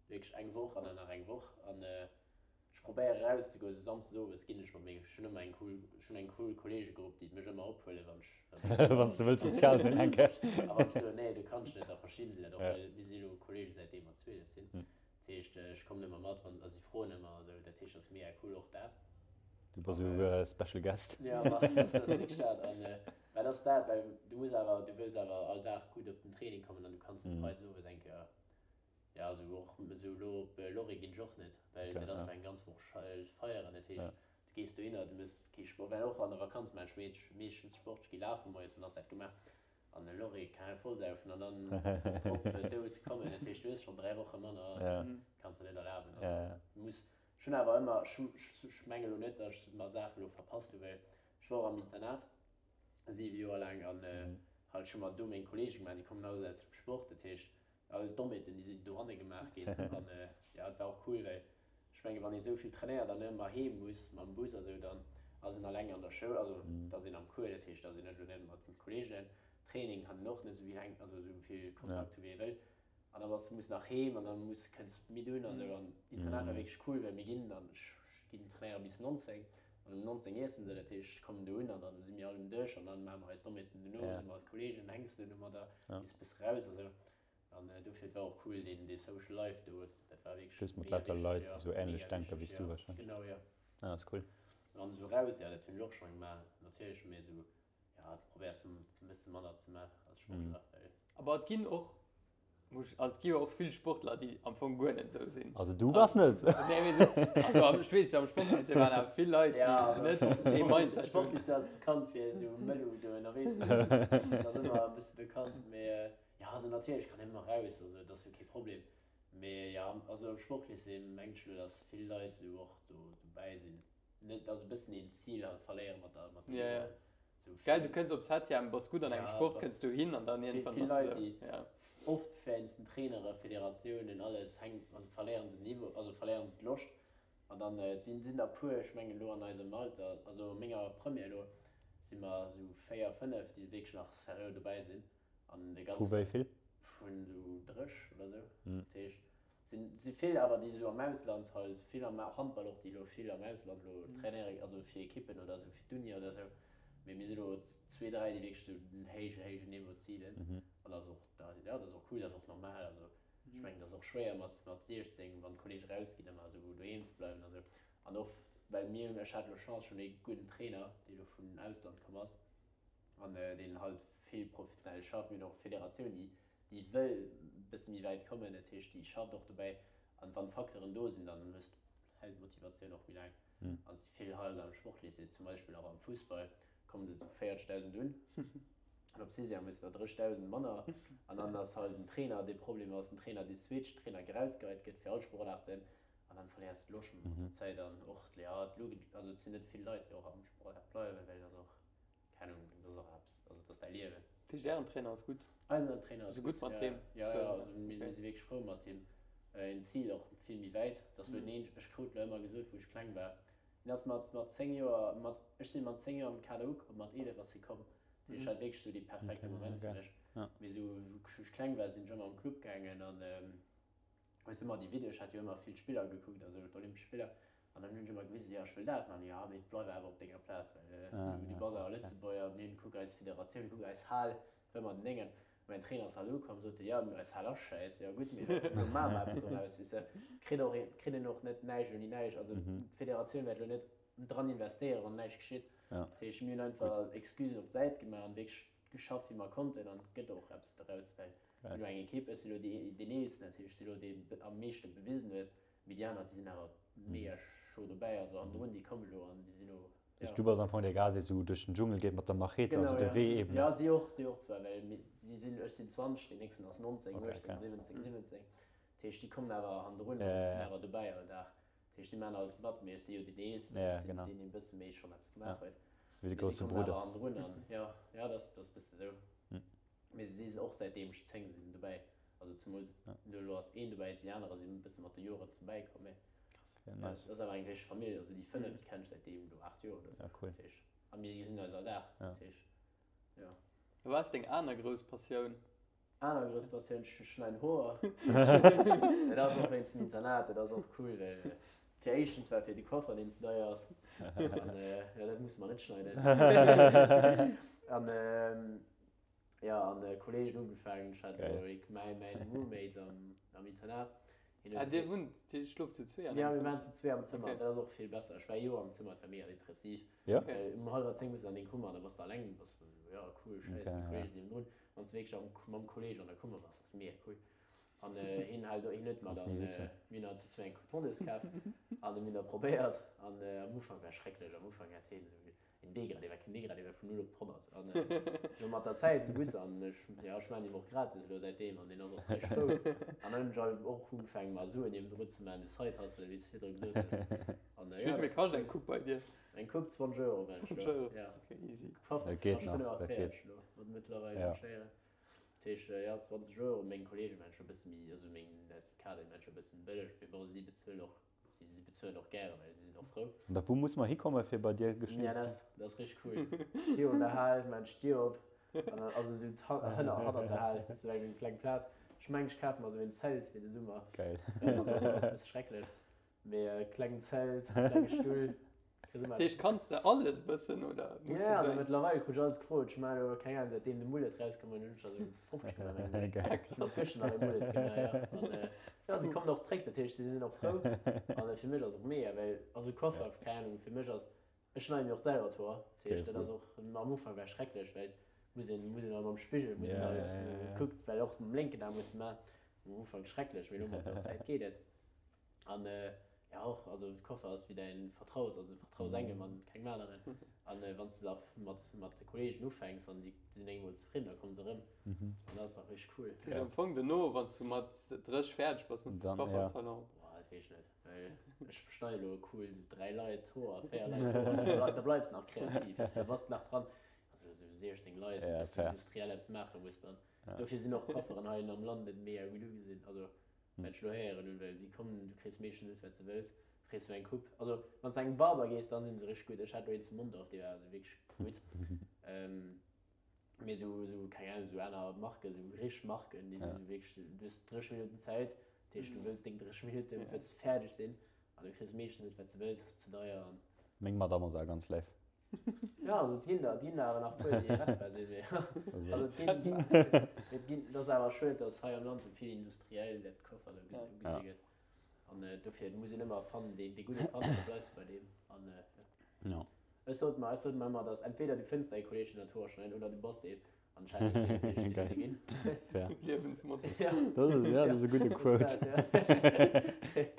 wierklech eng Woch an dann nach eng Woch an ech probéiere erauszegoen, esou samsdes owes ginn ech mat menge, ech hunn ëmmer eng cool, ech hunn eng cool Kolleegegrupp, déi mech ëmmer ophuelen, wann ech, Wann s de wëlls sozial sinn eng Kéier. A wann ech soen, nee, du kanns net, da verstinn si dat och, well mir si elo Kolleege säitdeem mer 12 sinn. Dat heescht, ech kommen ëmmer mat, wann, also si froen ëmmer a sou, dat heescht, ass mega cool och dat. Du bass esou Special Guest. Jo, ma dat ass wierklech dat. An mä dat ass dat, well du muss awer, du wëlls awer all Dag gutt op den Training kommen an du kanns net freides owes eng Kéier, jo, esou och esou elo op Lorry ginn ech och net, well dat ass fir eng ganz Woch feieren. Dat heescht, du gees dohinner, du méchs kee Sport, well och an der Vakanz maachen ech meeschtens Sport, ech gi lafe moies, dann ass dat gemaach. An e Lorry kann eng voll saufen an dann d'Woch drop dout kommen. Dat heescht, du hues schonn 3 Woche manner, kanns der net erlaben. Also du muss, ech hunn awer ëmmer, ech menge lo net, datt ech mer Saache lo verpasst hu, well ech war och am Internat 7 Joer laang an halt ech hu mer do meng Kollege gemaach, déi kommen alles aus dem Sport. Dat heescht, All Dommheeten, déi sinn dohanne gemaach ginn. An jo, et war och cool, well ech menge wann ee sou vill trainéiert an ëmmer heem muss mam Bus a sou, dann ass een alleng an der Schoul, also et ass een am Cours, dat heescht, et ass een net elo net mat den Kolleegen. Training kann een och net esou vill, also esou vill Kontakt hu wéi ee wëll. An da bass, muss nach heem an da muss, kënns midd un a sou. An Internat war wierklech cool, well mir ginn dann, ech ginn trainéiere bis 19 an um 19 iessen se, dat heescht, ech kommen do un an dann si mir all um Dësch an dann maache mer eis Dommheeten duerno, si mer mat Kolleegen, hänks de domadder. Gees bësse raus a sou. An dofir, et war och cool, deen, dee Social Life do, dat war wierklech Plus mat mega lauter wichteg, Leit, jo, déi sou ähnlech mega denken wichteg, wéi s du jo, wahrscheinlech. genau, jo. Ah, ass cool. An esou raus, jo, dat hunn ech och schonn gemaach, natierlech, mee esou, jo, du probéiers e bësse manner ze maachen als Sportler, well. Aber et ginn och Also et gi jo och vill Sportler, déi am Fong guer net esou sinn. Also du bass net esou. Nee, mee esou, also am, ech weess jo, am Sportlycée waren awer vill Leit, déi net dee Mindset hunn. Sportlycée ass bekannt fir esou Mëllu do ënnerwee ze sinn. Dat ass ëmmer e bësse bekannt. Mee jo, also natierlech kann een ëmmer raus, also dat ass jo kee Problem. Mee jo, also am Sportlycée mengt ech elo, datt vill Leit esou och do dobäi sinn. Net, also e bëssen een Zil halt verléiere mat der, mat de Joren. Gell, du kënns op Septième, bass gutt an engem Sport, kënns du hin an dann iergendwann bass du sou, ja. Oft wéinst den Trainere, Federatiounen, alles hänkt, also verléieren se den Niveau, also verléieren se d'Loscht an dann sinn sinn der puer, ech mengen elo an eisem Alter, also a menger Première elo si mer sou 4, 5, déi wierklech nach seriö dobäi sinn an de ganzen. Vu wéi vill? Vun sou 30 oder sou, dat heescht Sinn si vill awer déi esou am Ausland halt vill am Handball och, déi elo vill am Ausland elo trainéiere, also fir Ekippen oder esou fir d'Uni oder esou. Mee mir si elo zwee, dräi, déi wierklech esou den héijen, héijen Niveau zilen. An dat ass och, jo, dat ass och cool, dat ass och normal. Also ech mengen, dat ass och schwéier mat, mat 16, wann d'Kolleege rausginn, ëmmer esou doheem ze bleiwen a sou. An oft, well mir hunn, ech hat elo Chance, ech hunn ee gudden Trainer, dee elo vun Ausland komm ass an deen halt vill professionell schafft. Mir hunn och Federatioun, déi déi wëll e bësse méi wäit kommen, dat heescht déi schafft och dobäi an wann d'Facteuren do sinn, dann hues hält d'Motivatioun och méi laang. An si vill halt am Sportlycée zum Beispill och am Fussball komme se zu 40.000 un an op Sixième hues de der 30.000 manner an dann ass halt den Trainer dee Problem ass, den Trainer dee switcht, Trainer gerausgeheit gëtt fir all Sportaarten an dann verléiers de d'Loscht mat der Zäit an och ja d'Logik, also et sinn net vill Leit déi och am Sport bleiwen, well et ass och Keng Ahnung, dat ass och eppes, also dat ass däi Liewen. Dat heescht ären Trainer ass gutt? Eisen Trainer ass gutt, gutt mat him? Ja, ja, also mir si wierklech frou mat him. En ziilt och vill méi wäit. Dass wou den een, ech krut lo ëmmer gesot wou ech kleng war, hien ass mat mat 10 Joer, mat, ech sinn mat 10 Joer am Kader ukomm, mat 11 ass hie komm. Dat heescht, ech hat wierklech sou dee perfekte Moment fir mech. Mee sou wou ech kleng war, sinn ech ëmmer am Club gaangen an hues ëmmer déi Videoen, ech hat jo ëmmer vill Spiller gekuckt, also d'Olympesch Spiller, an dann hunn ech ëmmer gewisen, jo ech wëll dat man, jo mee bleif awer op denger Plaz, well du bass awer Lëtzebuerger, mir hunn, kuck eis Federatioun, kuck eis Hal, wëll mer den Déngen. Mäin Trainer ass halt ukomm, sot e, jo mee eis Hal ass schäiss, jo gutt, mee elo maache mer eppes doraus, weess de, kritt och een, kritt een och net näischt ouni näischt, also d'Federatioun wäert elo net dran investéieren, wann näischt geschitt. Dat heescht, mir hunn einfach Excusen op d'Säit gemaach an wierklech geschafft wéi mer konnten an et gëtt och eppes doraus, well mir hunn elo eng Ekipp, ech sinn elo deen Eelsten, dat heescht ech sinn elo deen am meeschte bewisen huet, mee déi aner déi sinn awer mega scho dobäi, also hannendrun déi kommen elo an déi sinn elo, jo. Du bass am Fong dee Gars dee sou duerch den Dschungel geet mat der Machete, also de Wee ebnet. Genau, jo, si och, si och zwar, well mir, déi sinn, ech sinn 20, deen nächsten ass 19, 18, 17, 17, dat heescht déi kommen awer hannendrun an déi sinn awer dobäi all Dag. Dat heescht, si maachen alles mat, mee ech si jo deen Eelsten, ech sinn deen, deen e bësse méi schonn eppes gemaach huet. Wéi de grousse Brudder. Mee si kommen awer hannendrun an jo, jo, dat ass e bësse esou. Mee si sinn och säitdeem ech 10 sinn dobäi. Also zemools elo ass een dobäi, déi anerer sinn e bësse mat de Joren dobäi komm. Mee dat ass awer eng richteg Famill. Also déi 5, déi kennen ech säitdeem elo 8 Joer oder esou. Dat heescht, a mir gesinn eis all Dag. Dat heescht, jo. Wat ass deng aner grouss Passioun? Aner grouss Passioun, ech schneiden Hoer. Dat ass och wéinst dem Internat, dat ass och cool, well fir éischtens well fir de Coiffer deen ze deier ass an jo dat musse mer net schneiden an jo an Kolleegen ugefaangen, ech hat elo ee mäi mäin Roommate am am Internat, hien huet. Ah dir wunnt, dir schloft zu zwee an engem Zëmmer? Jo mir waren zu zwee am Zëmmer, dat ass och vill besser. Ech war ee Joer am Zëmmer, dat war mega depressiv, well um hallwer 10 muss de an deng Kummer an da bass de alleng, bass jo cool, scheiss, déi Kolleegen sinn niewendrun. Wann s de wierklech am, mam Kolleg an der Kummer bass, ass mega cool. An hien hält, hien huet mer dann, mir hunn dann zu zwee eng Tondeuse kaf an mir hunn da probéiert. An am Ufank war schrecklech, am Ufank hat hien esou en Degradé, war keen Degradé, war vun 0 op 100. An elo mat der Zäit gutt an ech, jo, ech maachen him och gratis elo säitdeem an hien ass och richteg frou. An dann hunn ech halt och ugefaangen, mer Suen niewendru ze maachen, de Side Hustle, wéi s de virdru gesot hues. An jo, Wéi vill kascht eng Coupe bei dir? Eng Coupe 20 Euro mengen ech 20 Euro? Ja. Okay, easy. Dat geet nach, dat geet. Mat mëttlerweil ja. Schéieren. Dat heescht, ja, 20 Euro. Meng Kollegen mengen scho bësse méi, also meng aus dem Kader, déi mengen scho bësse méi bëlleg, mee bon, si bezuelen och, si bezuelen och gären, well si sinn och frou. An da wou muss mer hikomme fir bei dir geschnidden ze ginn? Ja, dat ass richteg cool. Virun der Hal maan ech d'Dier op an dann, also sou hënner, hannert der Hal, sou eng kleng Plaz. Ech mengen, ech kafe mer sou en Zelt fir de Summer. Geil. Well dat ass e bësse schrecklech. Mee klengen Zelt, klenge Stull. Dat heescht kanns de alles bëssen oder muss de sou eng. Mëttlerweil krut ech alles gefrot. Ech maan elo keng Ahnung säitdeem de Mullet rauskomm hunn ech der sou 50 gemaach mengen ech. Ech hunn och gëschter nach e Mullet gemaach jo. An jo se kommen och zréck, dat heescht se sinn och frou. An fir mech ass och mega well also Coiffer keng Ahnung fir mech ass ech schneiden mir och selwer d'Hoer dat heescht dat ass och am Ufank war schrecklech well muss een muss een mam Spigel muss een alles kuckt well och mam lénken Aarm muss de maan am Ufank schrecklech mee elo mat der Zäit geet et. An jo och, also Koffer ass wéi däin Vertraus, also du vertraus engem an kengem aneren. An wann s de da mat mat de Kollegen ufänks an déi sinn engem zefridden, da kommen se erëm. An dat ass dach richteg cool. Dat heescht am Fong dono, wann s du mat 30 fäerdeg bass, mëss de Koffersalon? Boah, dat weess ech net, well ech schneide elo cool esou 3 Leit d'Hoer, 4 Leit d'Hoer, da bleifs de nach kreativ, weess de, da bass de nach dran. Also esou 16 Leit, bis du industriell eppes maache muss dann. Dofir sinn och Kofferen hei am Land net mega gutt ugesinn, also. Wat ech elo héieren hunn, well si kommen, du kriss meeschtens net wat s de wëlls, frees du eng Coupe. Also wann s de engem Barber gees, dann sinn se richteg gutt. Ech hat elo een zu Mondorf, dee war also wierklech gutt. Mee esou, esou, keng Ahnung, esou aner Marken, esou richteg Marken, déi sinn esou wierklech, du hues 30 Minutten Zäit, dat heescht du wëlls deng 30 Minutten, wëlls fäerdeg sinn an du kriss meeschtens net wat s de wëlls, ass ze deier an. Meng Madame ass awer ganz léif. Ja, also et ginn der, et ginn der awer nach puer, déi rettbar sinn, mee also et ginn, et ginn, et ass awer schued, datt hei am Land esou vill industriell dat Koffer do ugesi gëtt. An dofir muss een ëmmer fannen, deen dee gudde fannen, da bleifs de bei deem. An jo. Ech sot mer, ech sot mer ëmmer, datt entweder du fënns däi Kolleeg, deen dat Hoer schneit, oder du bass deen. An ech hat dee Kolleeg, dat heescht, ech sinn dee ginn. Fair. Liewensmotto. Dat ass, ja, dat ass e gudde Quote.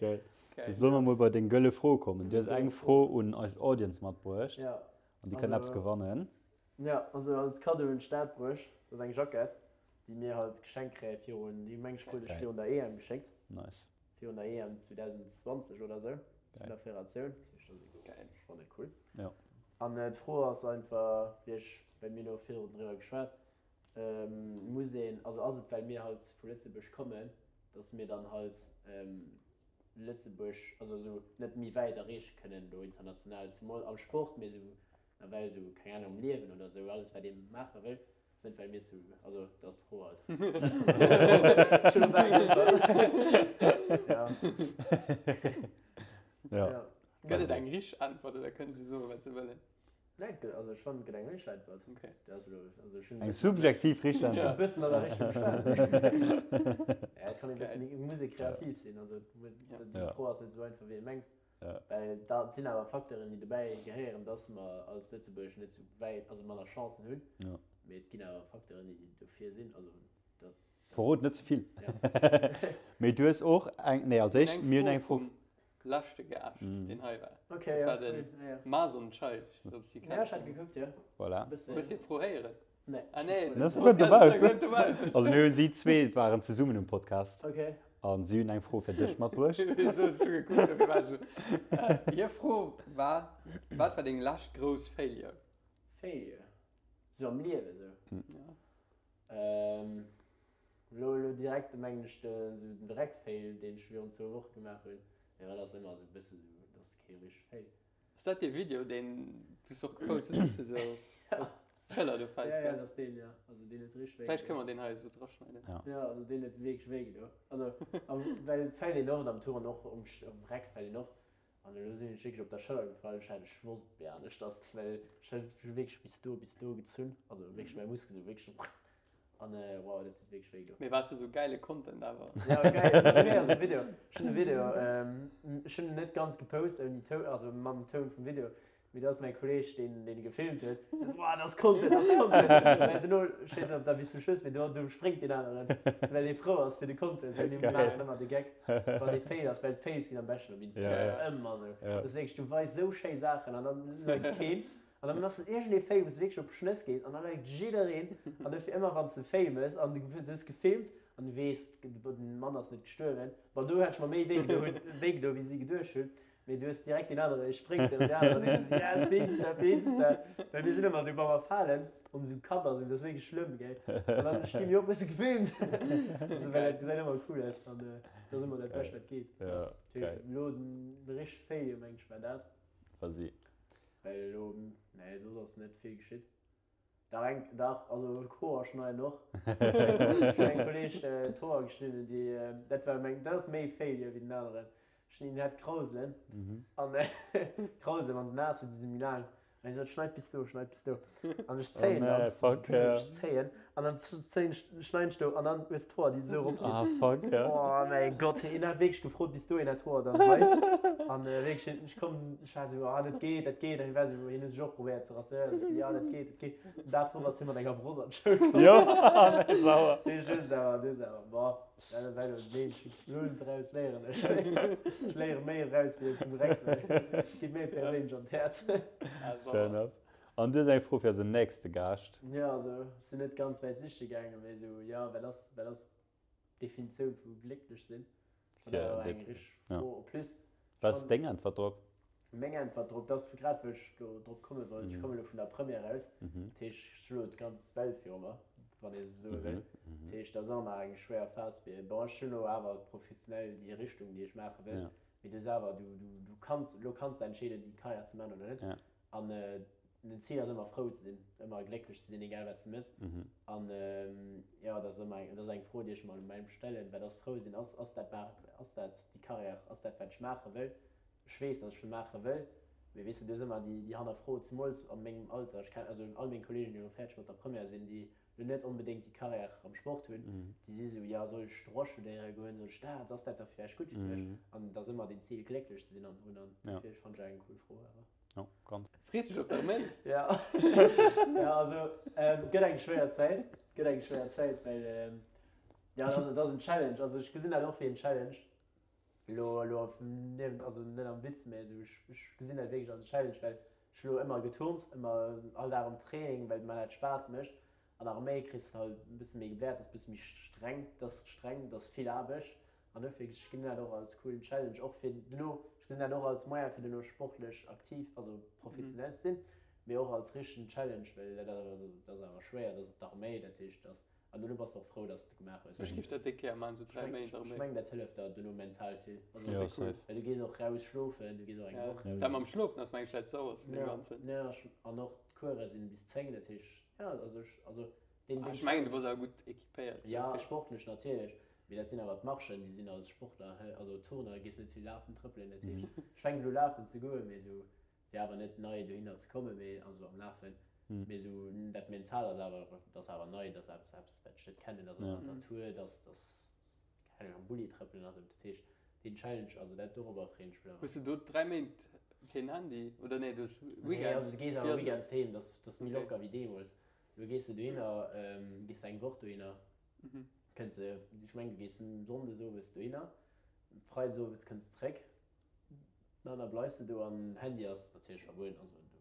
Geil. Solle mer mol bei deng gëlle Fro kommen? Du hues eng Fro un eis Audience matbruecht an déi kënnen eppes gewannen. Jo, also als Kaddo hunn ech dat bruecht. Dat ass eng Jackett, déi mir halt geschenkt kréie virun, déi meng ech krut ech virun der EM geschéckt. Nice. Virun der EM 2020 oder sou, vun der Federatioun. Geil. Ech fannen et cool. Jo. An d'Fro ass einfach, wéi ech, well mir hu virdrun driwwer geschwat. Muss een, also ass et well mir halt vu Lëtzebuerg kommen, datt mir dann halt Lëtzebuerg, also esou net méi wäit erreeche kënnen elo international, zemol am Sport, mee esou nawell esou, keng Ahnung, am Liewen oder esou, alles wat ee maache wëll, ass net well mir zu, also dat ass d'Fro halt. Ech hunn op eng Äntwert. Ja. Ja. Gëtt et eng richteg Äntwert oder kënne se soen, wat se wëllen? Nee, et gëtt, also ech fannen, et gëtt eng richteg Äntwert. Okay. Dat ass elo, also ech hunn Eng subjektiv richteg Ech hunn e Äntwert. bëssen an der Richtung geschwat. Ja, et kann ee bëssen, et muss ee kreativ sinn. Also déi Ja. Fro ass net esou einfach, wéi ee mengt. Ja. Well da sinn awer Facteuren, déi dobäi gehéieren, dass mer als Lëtzebuerg net esou wäit, also manner Chancen hunn. Ja. Mee et ginn awer Facteuren, déi dofir sinn. Also dat. Verrot net ze vill. Ja. Mee du hues och eng, nee, als éischt, mir hunn eng Fro. Leschte Gaascht, deen hei war. Okay, Dat ja, war den cool. Ja, ja. Mason Child, ich weiß net, ob s du Ja, kenns. ech hat gekuckt, ja. Voilà. Bëssen. Hues du déi Fro héieren? Nee. Ah nee, Das den kommt Podcast dobaussen. kommt dobaussen. Also mir hunn si zwee waren zesummen um Podcast Okay. an si hunn eng Fro fir dech matbruecht. Wieso hues du gekuckt? Dofir war ech esou. Äh, Hir Fro war, wat war deng lescht grouss Failure? Failure? Sou am Liewe sou? Ja. Ähm, Lo lo direkt mengen ech de sou den Dreckfail deen ech virun zwou Woche gemaach hunn, mee dat ass ëmmer sou bësse sou, dat ass kee richteg Fail. Ass dat dee Video deen du s och gepost hues wous de sou op d'Schëller do fäls Ja ja gell? dat ass deen ja, also deen huet richteg wéi Vläicht gedo. kënne mer deen hei esou draschneiden. Ja. Ja also deen huet wierklech wéi gedo, also am well et fält een oft am Touren och um um Reck fält een oft an elo sinn ech wierklech op der Schëller gefall, ech hat ech wosst et méi anescht ass well ech hat wierklech bis do bis do gezunn, also wierklech mäi Muskel sou wierklech sou An wow, dat huet wierklech wéi gedo. Mee waars du sou gäile Content awer? Ja geil, nee ass e Video, ech hunn e Video, ech hunn en net ganz gepost ouni Toun, also mam Toun vum Video, mee dat ass mäi Kolleg deen deen e gefilmt huet, sot wow dat ass Content, dat ass Content, well dono, ech weess net ob dat bis zum Schluss, mee do do spréngt deen aneren, well dee frou ass fir de Content, well mir maachen ëmmer de Geck wann ee Fail ass, well d'Fails sinn am beschten op Insta, dat ass ëmmer sou, dat ass wierklech, du weis sou schéi Saachen an dann liked keen. An dann ass iergendee Fail, wou s de wierklech op Schnëss gees an da liked jiddereen. An dofir ëmmer wann s de Fail mëss an du hues gefilmt an du weess, den Mann ass net gestuerwen, bon do hätt ech mer méi wéi gedo hunn, wéi gedo wéi si geduecht hunn, mee du hues direkt deen anere, dee spréngt an deen anere seet esou, yes, films de, films de. Well mir sinn ëmmer esou, wa mer falen, um esou Kapp a sou, dat ass wierklech schlëmm, gell. An dann sti mir op, hues de gefilmt? Esou, well dat gesäit ëmmer cool aus an dat ass ëmmer dat Bescht wat geet. Dat heescht elo den richtege Fail, mengen ech, war dat. Vas-y. Well elo, nee, soss ass net vill geschitt. Dach eng, dach, also d'Hoer schneiden och. Ech hunn engem Kolleeg d'Hoer geschnidden, déi, dat war meng, dat ass méi Failure wéi den aneren. Ech hunn, hien hat Krauselen an Krauselen, wann se naass sinn, si se méi laang. An hie sot, schneid bis do, schneid bis do. An ech zéien dann, ech zéien an dann zéien ech, schneiden ech do an dann hues d'Hoer, déi esou erop ginn. Ah fuck, ja. Oh mäi Gott, hien hat wierklech gefrot, bis dohin hat d'Hoer dann hei. An wierklech, ech komm, ech war esou, ah dat geet, dat geet. An hie war esou, hien huet sech och probéiert ze rasséieren, esou, ja dat geet, dat geet. Den Dag drop ass hie mat enger Bross an d'Schoul komm. Jo, nee, sauer. Dat heescht, du hues awer, du hues awer, bon, dat war elo, nee, ech elo draus léieren ech. Ech léiere méi eraus wéi vum Reck, well et geet méi perséinlech an d'Häerz. Ah, Fair sauer. enough. An du hues eng Fro fir eisen nächste Gaascht. Jo, also ech sinn net ganz wäit siche gaangen, mee esou, jo, wat ass, wat ass d'Definitioun vu glécklech sinn? Fir Dat ass déi, eng richteg ja. Fro. En plus, Wat ass deng Äntwert drop? Meng Äntwert drop, dat ass grad wou ech do drop komme wollt, ech komme lo vun der Première aus, dat heescht, ech hu lo d'ganz Welt viru mer, wann ee esou soe wëll. Dat heescht, dat ass och nach eng schwéier Phas fir, bon, ech hunn elo awer professionell déi Richtung, déi ech maache wëll, mee du hues awer, du, du, du kanns, elo kanns de entscheeden, déi Karriär ze maachen oder net. An den Zil ass ëmmer frou ze sinn, ëmmer glécklech ze sinn, egal wat s de mëss. An jo, dat ass ëmmer eng, dat ass eng Fro, déi ech mer elo meng stellen, wat ass frou sinn? Ass, ass dat mar, ass dat déi Carrière, ass dat wat ech maache wëll? Ech weess, datt ech se maache wëll, mee weess de, du hues ëmmer déi, déi Hannerfro, zemools a mengem Alter, ech ken, also all meng Kollegen, déi elo fäerdeg mat der Première sinn, déi elo net onbedéngt déi Carrière am Sport hunn, déi si sou, jo, soll ech Droit studéiere goen, soll ech dat, ass dat da vläicht gutt fir mech? An et ass ëmmer den Zil glécklech ze sinn an drun an dofir fannen ech eng cool Fro awer. Jo, ganz. Frees dech op d'Arméi? Ja, ja also et gëtt eng schwéier Zäit, et gëtt eng schwéier Zäit, well ja et ass, et ass en Challenge, also ech gesinn dat och wéi en Challenge, elo elo niewent, also net am Witz, mä esou ech ech gesinn dat wierklech als Challenge, well ech hu elo ëmmer geturnt, ëmmer all Dag am Training, well mer dat Spaass mécht. An Arméi kriss de halt e bësse méi gebläert, ass e bësse méi streng, et ass streng, et ass vill Aarbecht. An dofir, ech gesinn dat och als coolen Challenge, och fir duerno, ech gesinn dat och als Moyen fir duerno sportlech aktiv, also professionell ze sinn. Mee och als richtegen Challenge, well dat ass awer, dat ass awer schwéier, dat ass d'Arméi, dat heescht, dass, an dono bass de och frou, dass de et gemaach hues. Ech giff dat déck gär maan, sou 3 Méint Arméi. Ech mengen dat hëlleft der dono mental vill, also Jo, safe. well du gees och raus schlofen, du gees och eng Woch raus. Dat mam Schlofen ass mengen ech dat sauerst vun deem Ganzen. Jo, an och d'Course sinn bis 10, dat heescht, jo, also ech, also deen, deen. Ech mengen du bass awer gutt equipéiert. Jo, sportlech natierlech, mee dat sinn awer d'Marchen, déi sinn als Sportler, also Turner gees net vill lafen, trëppelen, dat heescht, ech fänken elo lafen ze goen, mee sou Wär awer net nei dohinner ze kommen, mee also am Lafen, mee sou dat mental ass awer, dat ass awer nei, dat ass eppes eppes wat ech net kennen, dat ass an der Natur, dat ass, dat ass keng Ahnung, am Bulli trëppelen ass, dat heescht deen Challenge, also dat dorobber freeën ech mech awer. Hues de do 3 Méint keen Handy oder nee du hues Weekends? Nee, also du gees awer Weekends heem, dat ass, dat ass méi locker wéi deemools. Lo gees de dohinner, gees de eng Woch dohinner, kënns de, ech mengen du gees Sonndes owes dohinner, Freides owes kënns de zréck. Na da bleifs de do an Handy ass natierlech verbueden, also do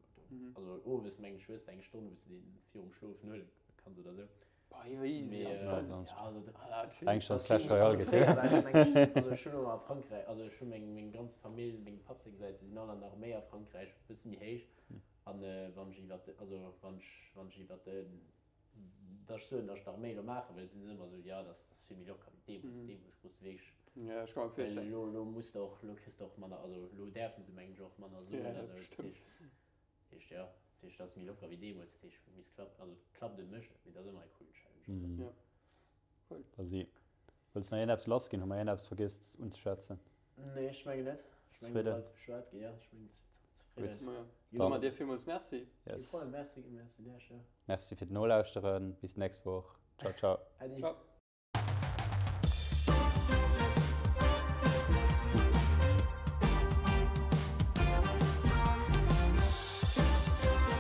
also owes mengen ech hues de eng Stonn wous de deen virum Schlofen huele kanns oder sou. Boah iwwer easy Mee am Fong. ja also Ah chill. Eng Stonn Clash Royale also fréier war ech mengen ech also ech hunn och a Frankräich also ech hu meng meng ganz Famill mengem Papp seng Säit se sinn all an der Arméi a Frankräich bësse méi héich an wann ech iwwert also wann ech wann ech iwwert de Datt ech soen, datt ech d'Arméi elo maache wëll, sinn se ëmmer esou, jo, dat ass vill méi locker wéi deemools. Deemools krus de wierklech, Ja, ech ka mer well virstellen. elo, elo muss de och, elo kriss de och manner, also elo däerfe se mengen ech och manner soen. Ja, Also dat bestimmt. heescht, dat heescht jo, dat heescht, dat ass méi locker wéi deemools. Dat heescht, misst klappen, also et klappt et mech, mee dat ass ëmmer e coolen Challenge. Also. Ja. Cool. Basi, wëlls de nach iergendeppes lassginn? Hu mer iergendeppes vergiss unzeschwätzen? Nee, ech mengen net. Ech mengen, et ass alles beschwat ginn, jo. Ech mengen, zefridden. Gutt. Maja, soe mer dir villmools Merci. Yes. Kee Problem, Merci, Merci lech, jo. Merci fir d'Nolauschteren. Bis d'nächst Woch. Ciao, ciao. Äddi. Ciao.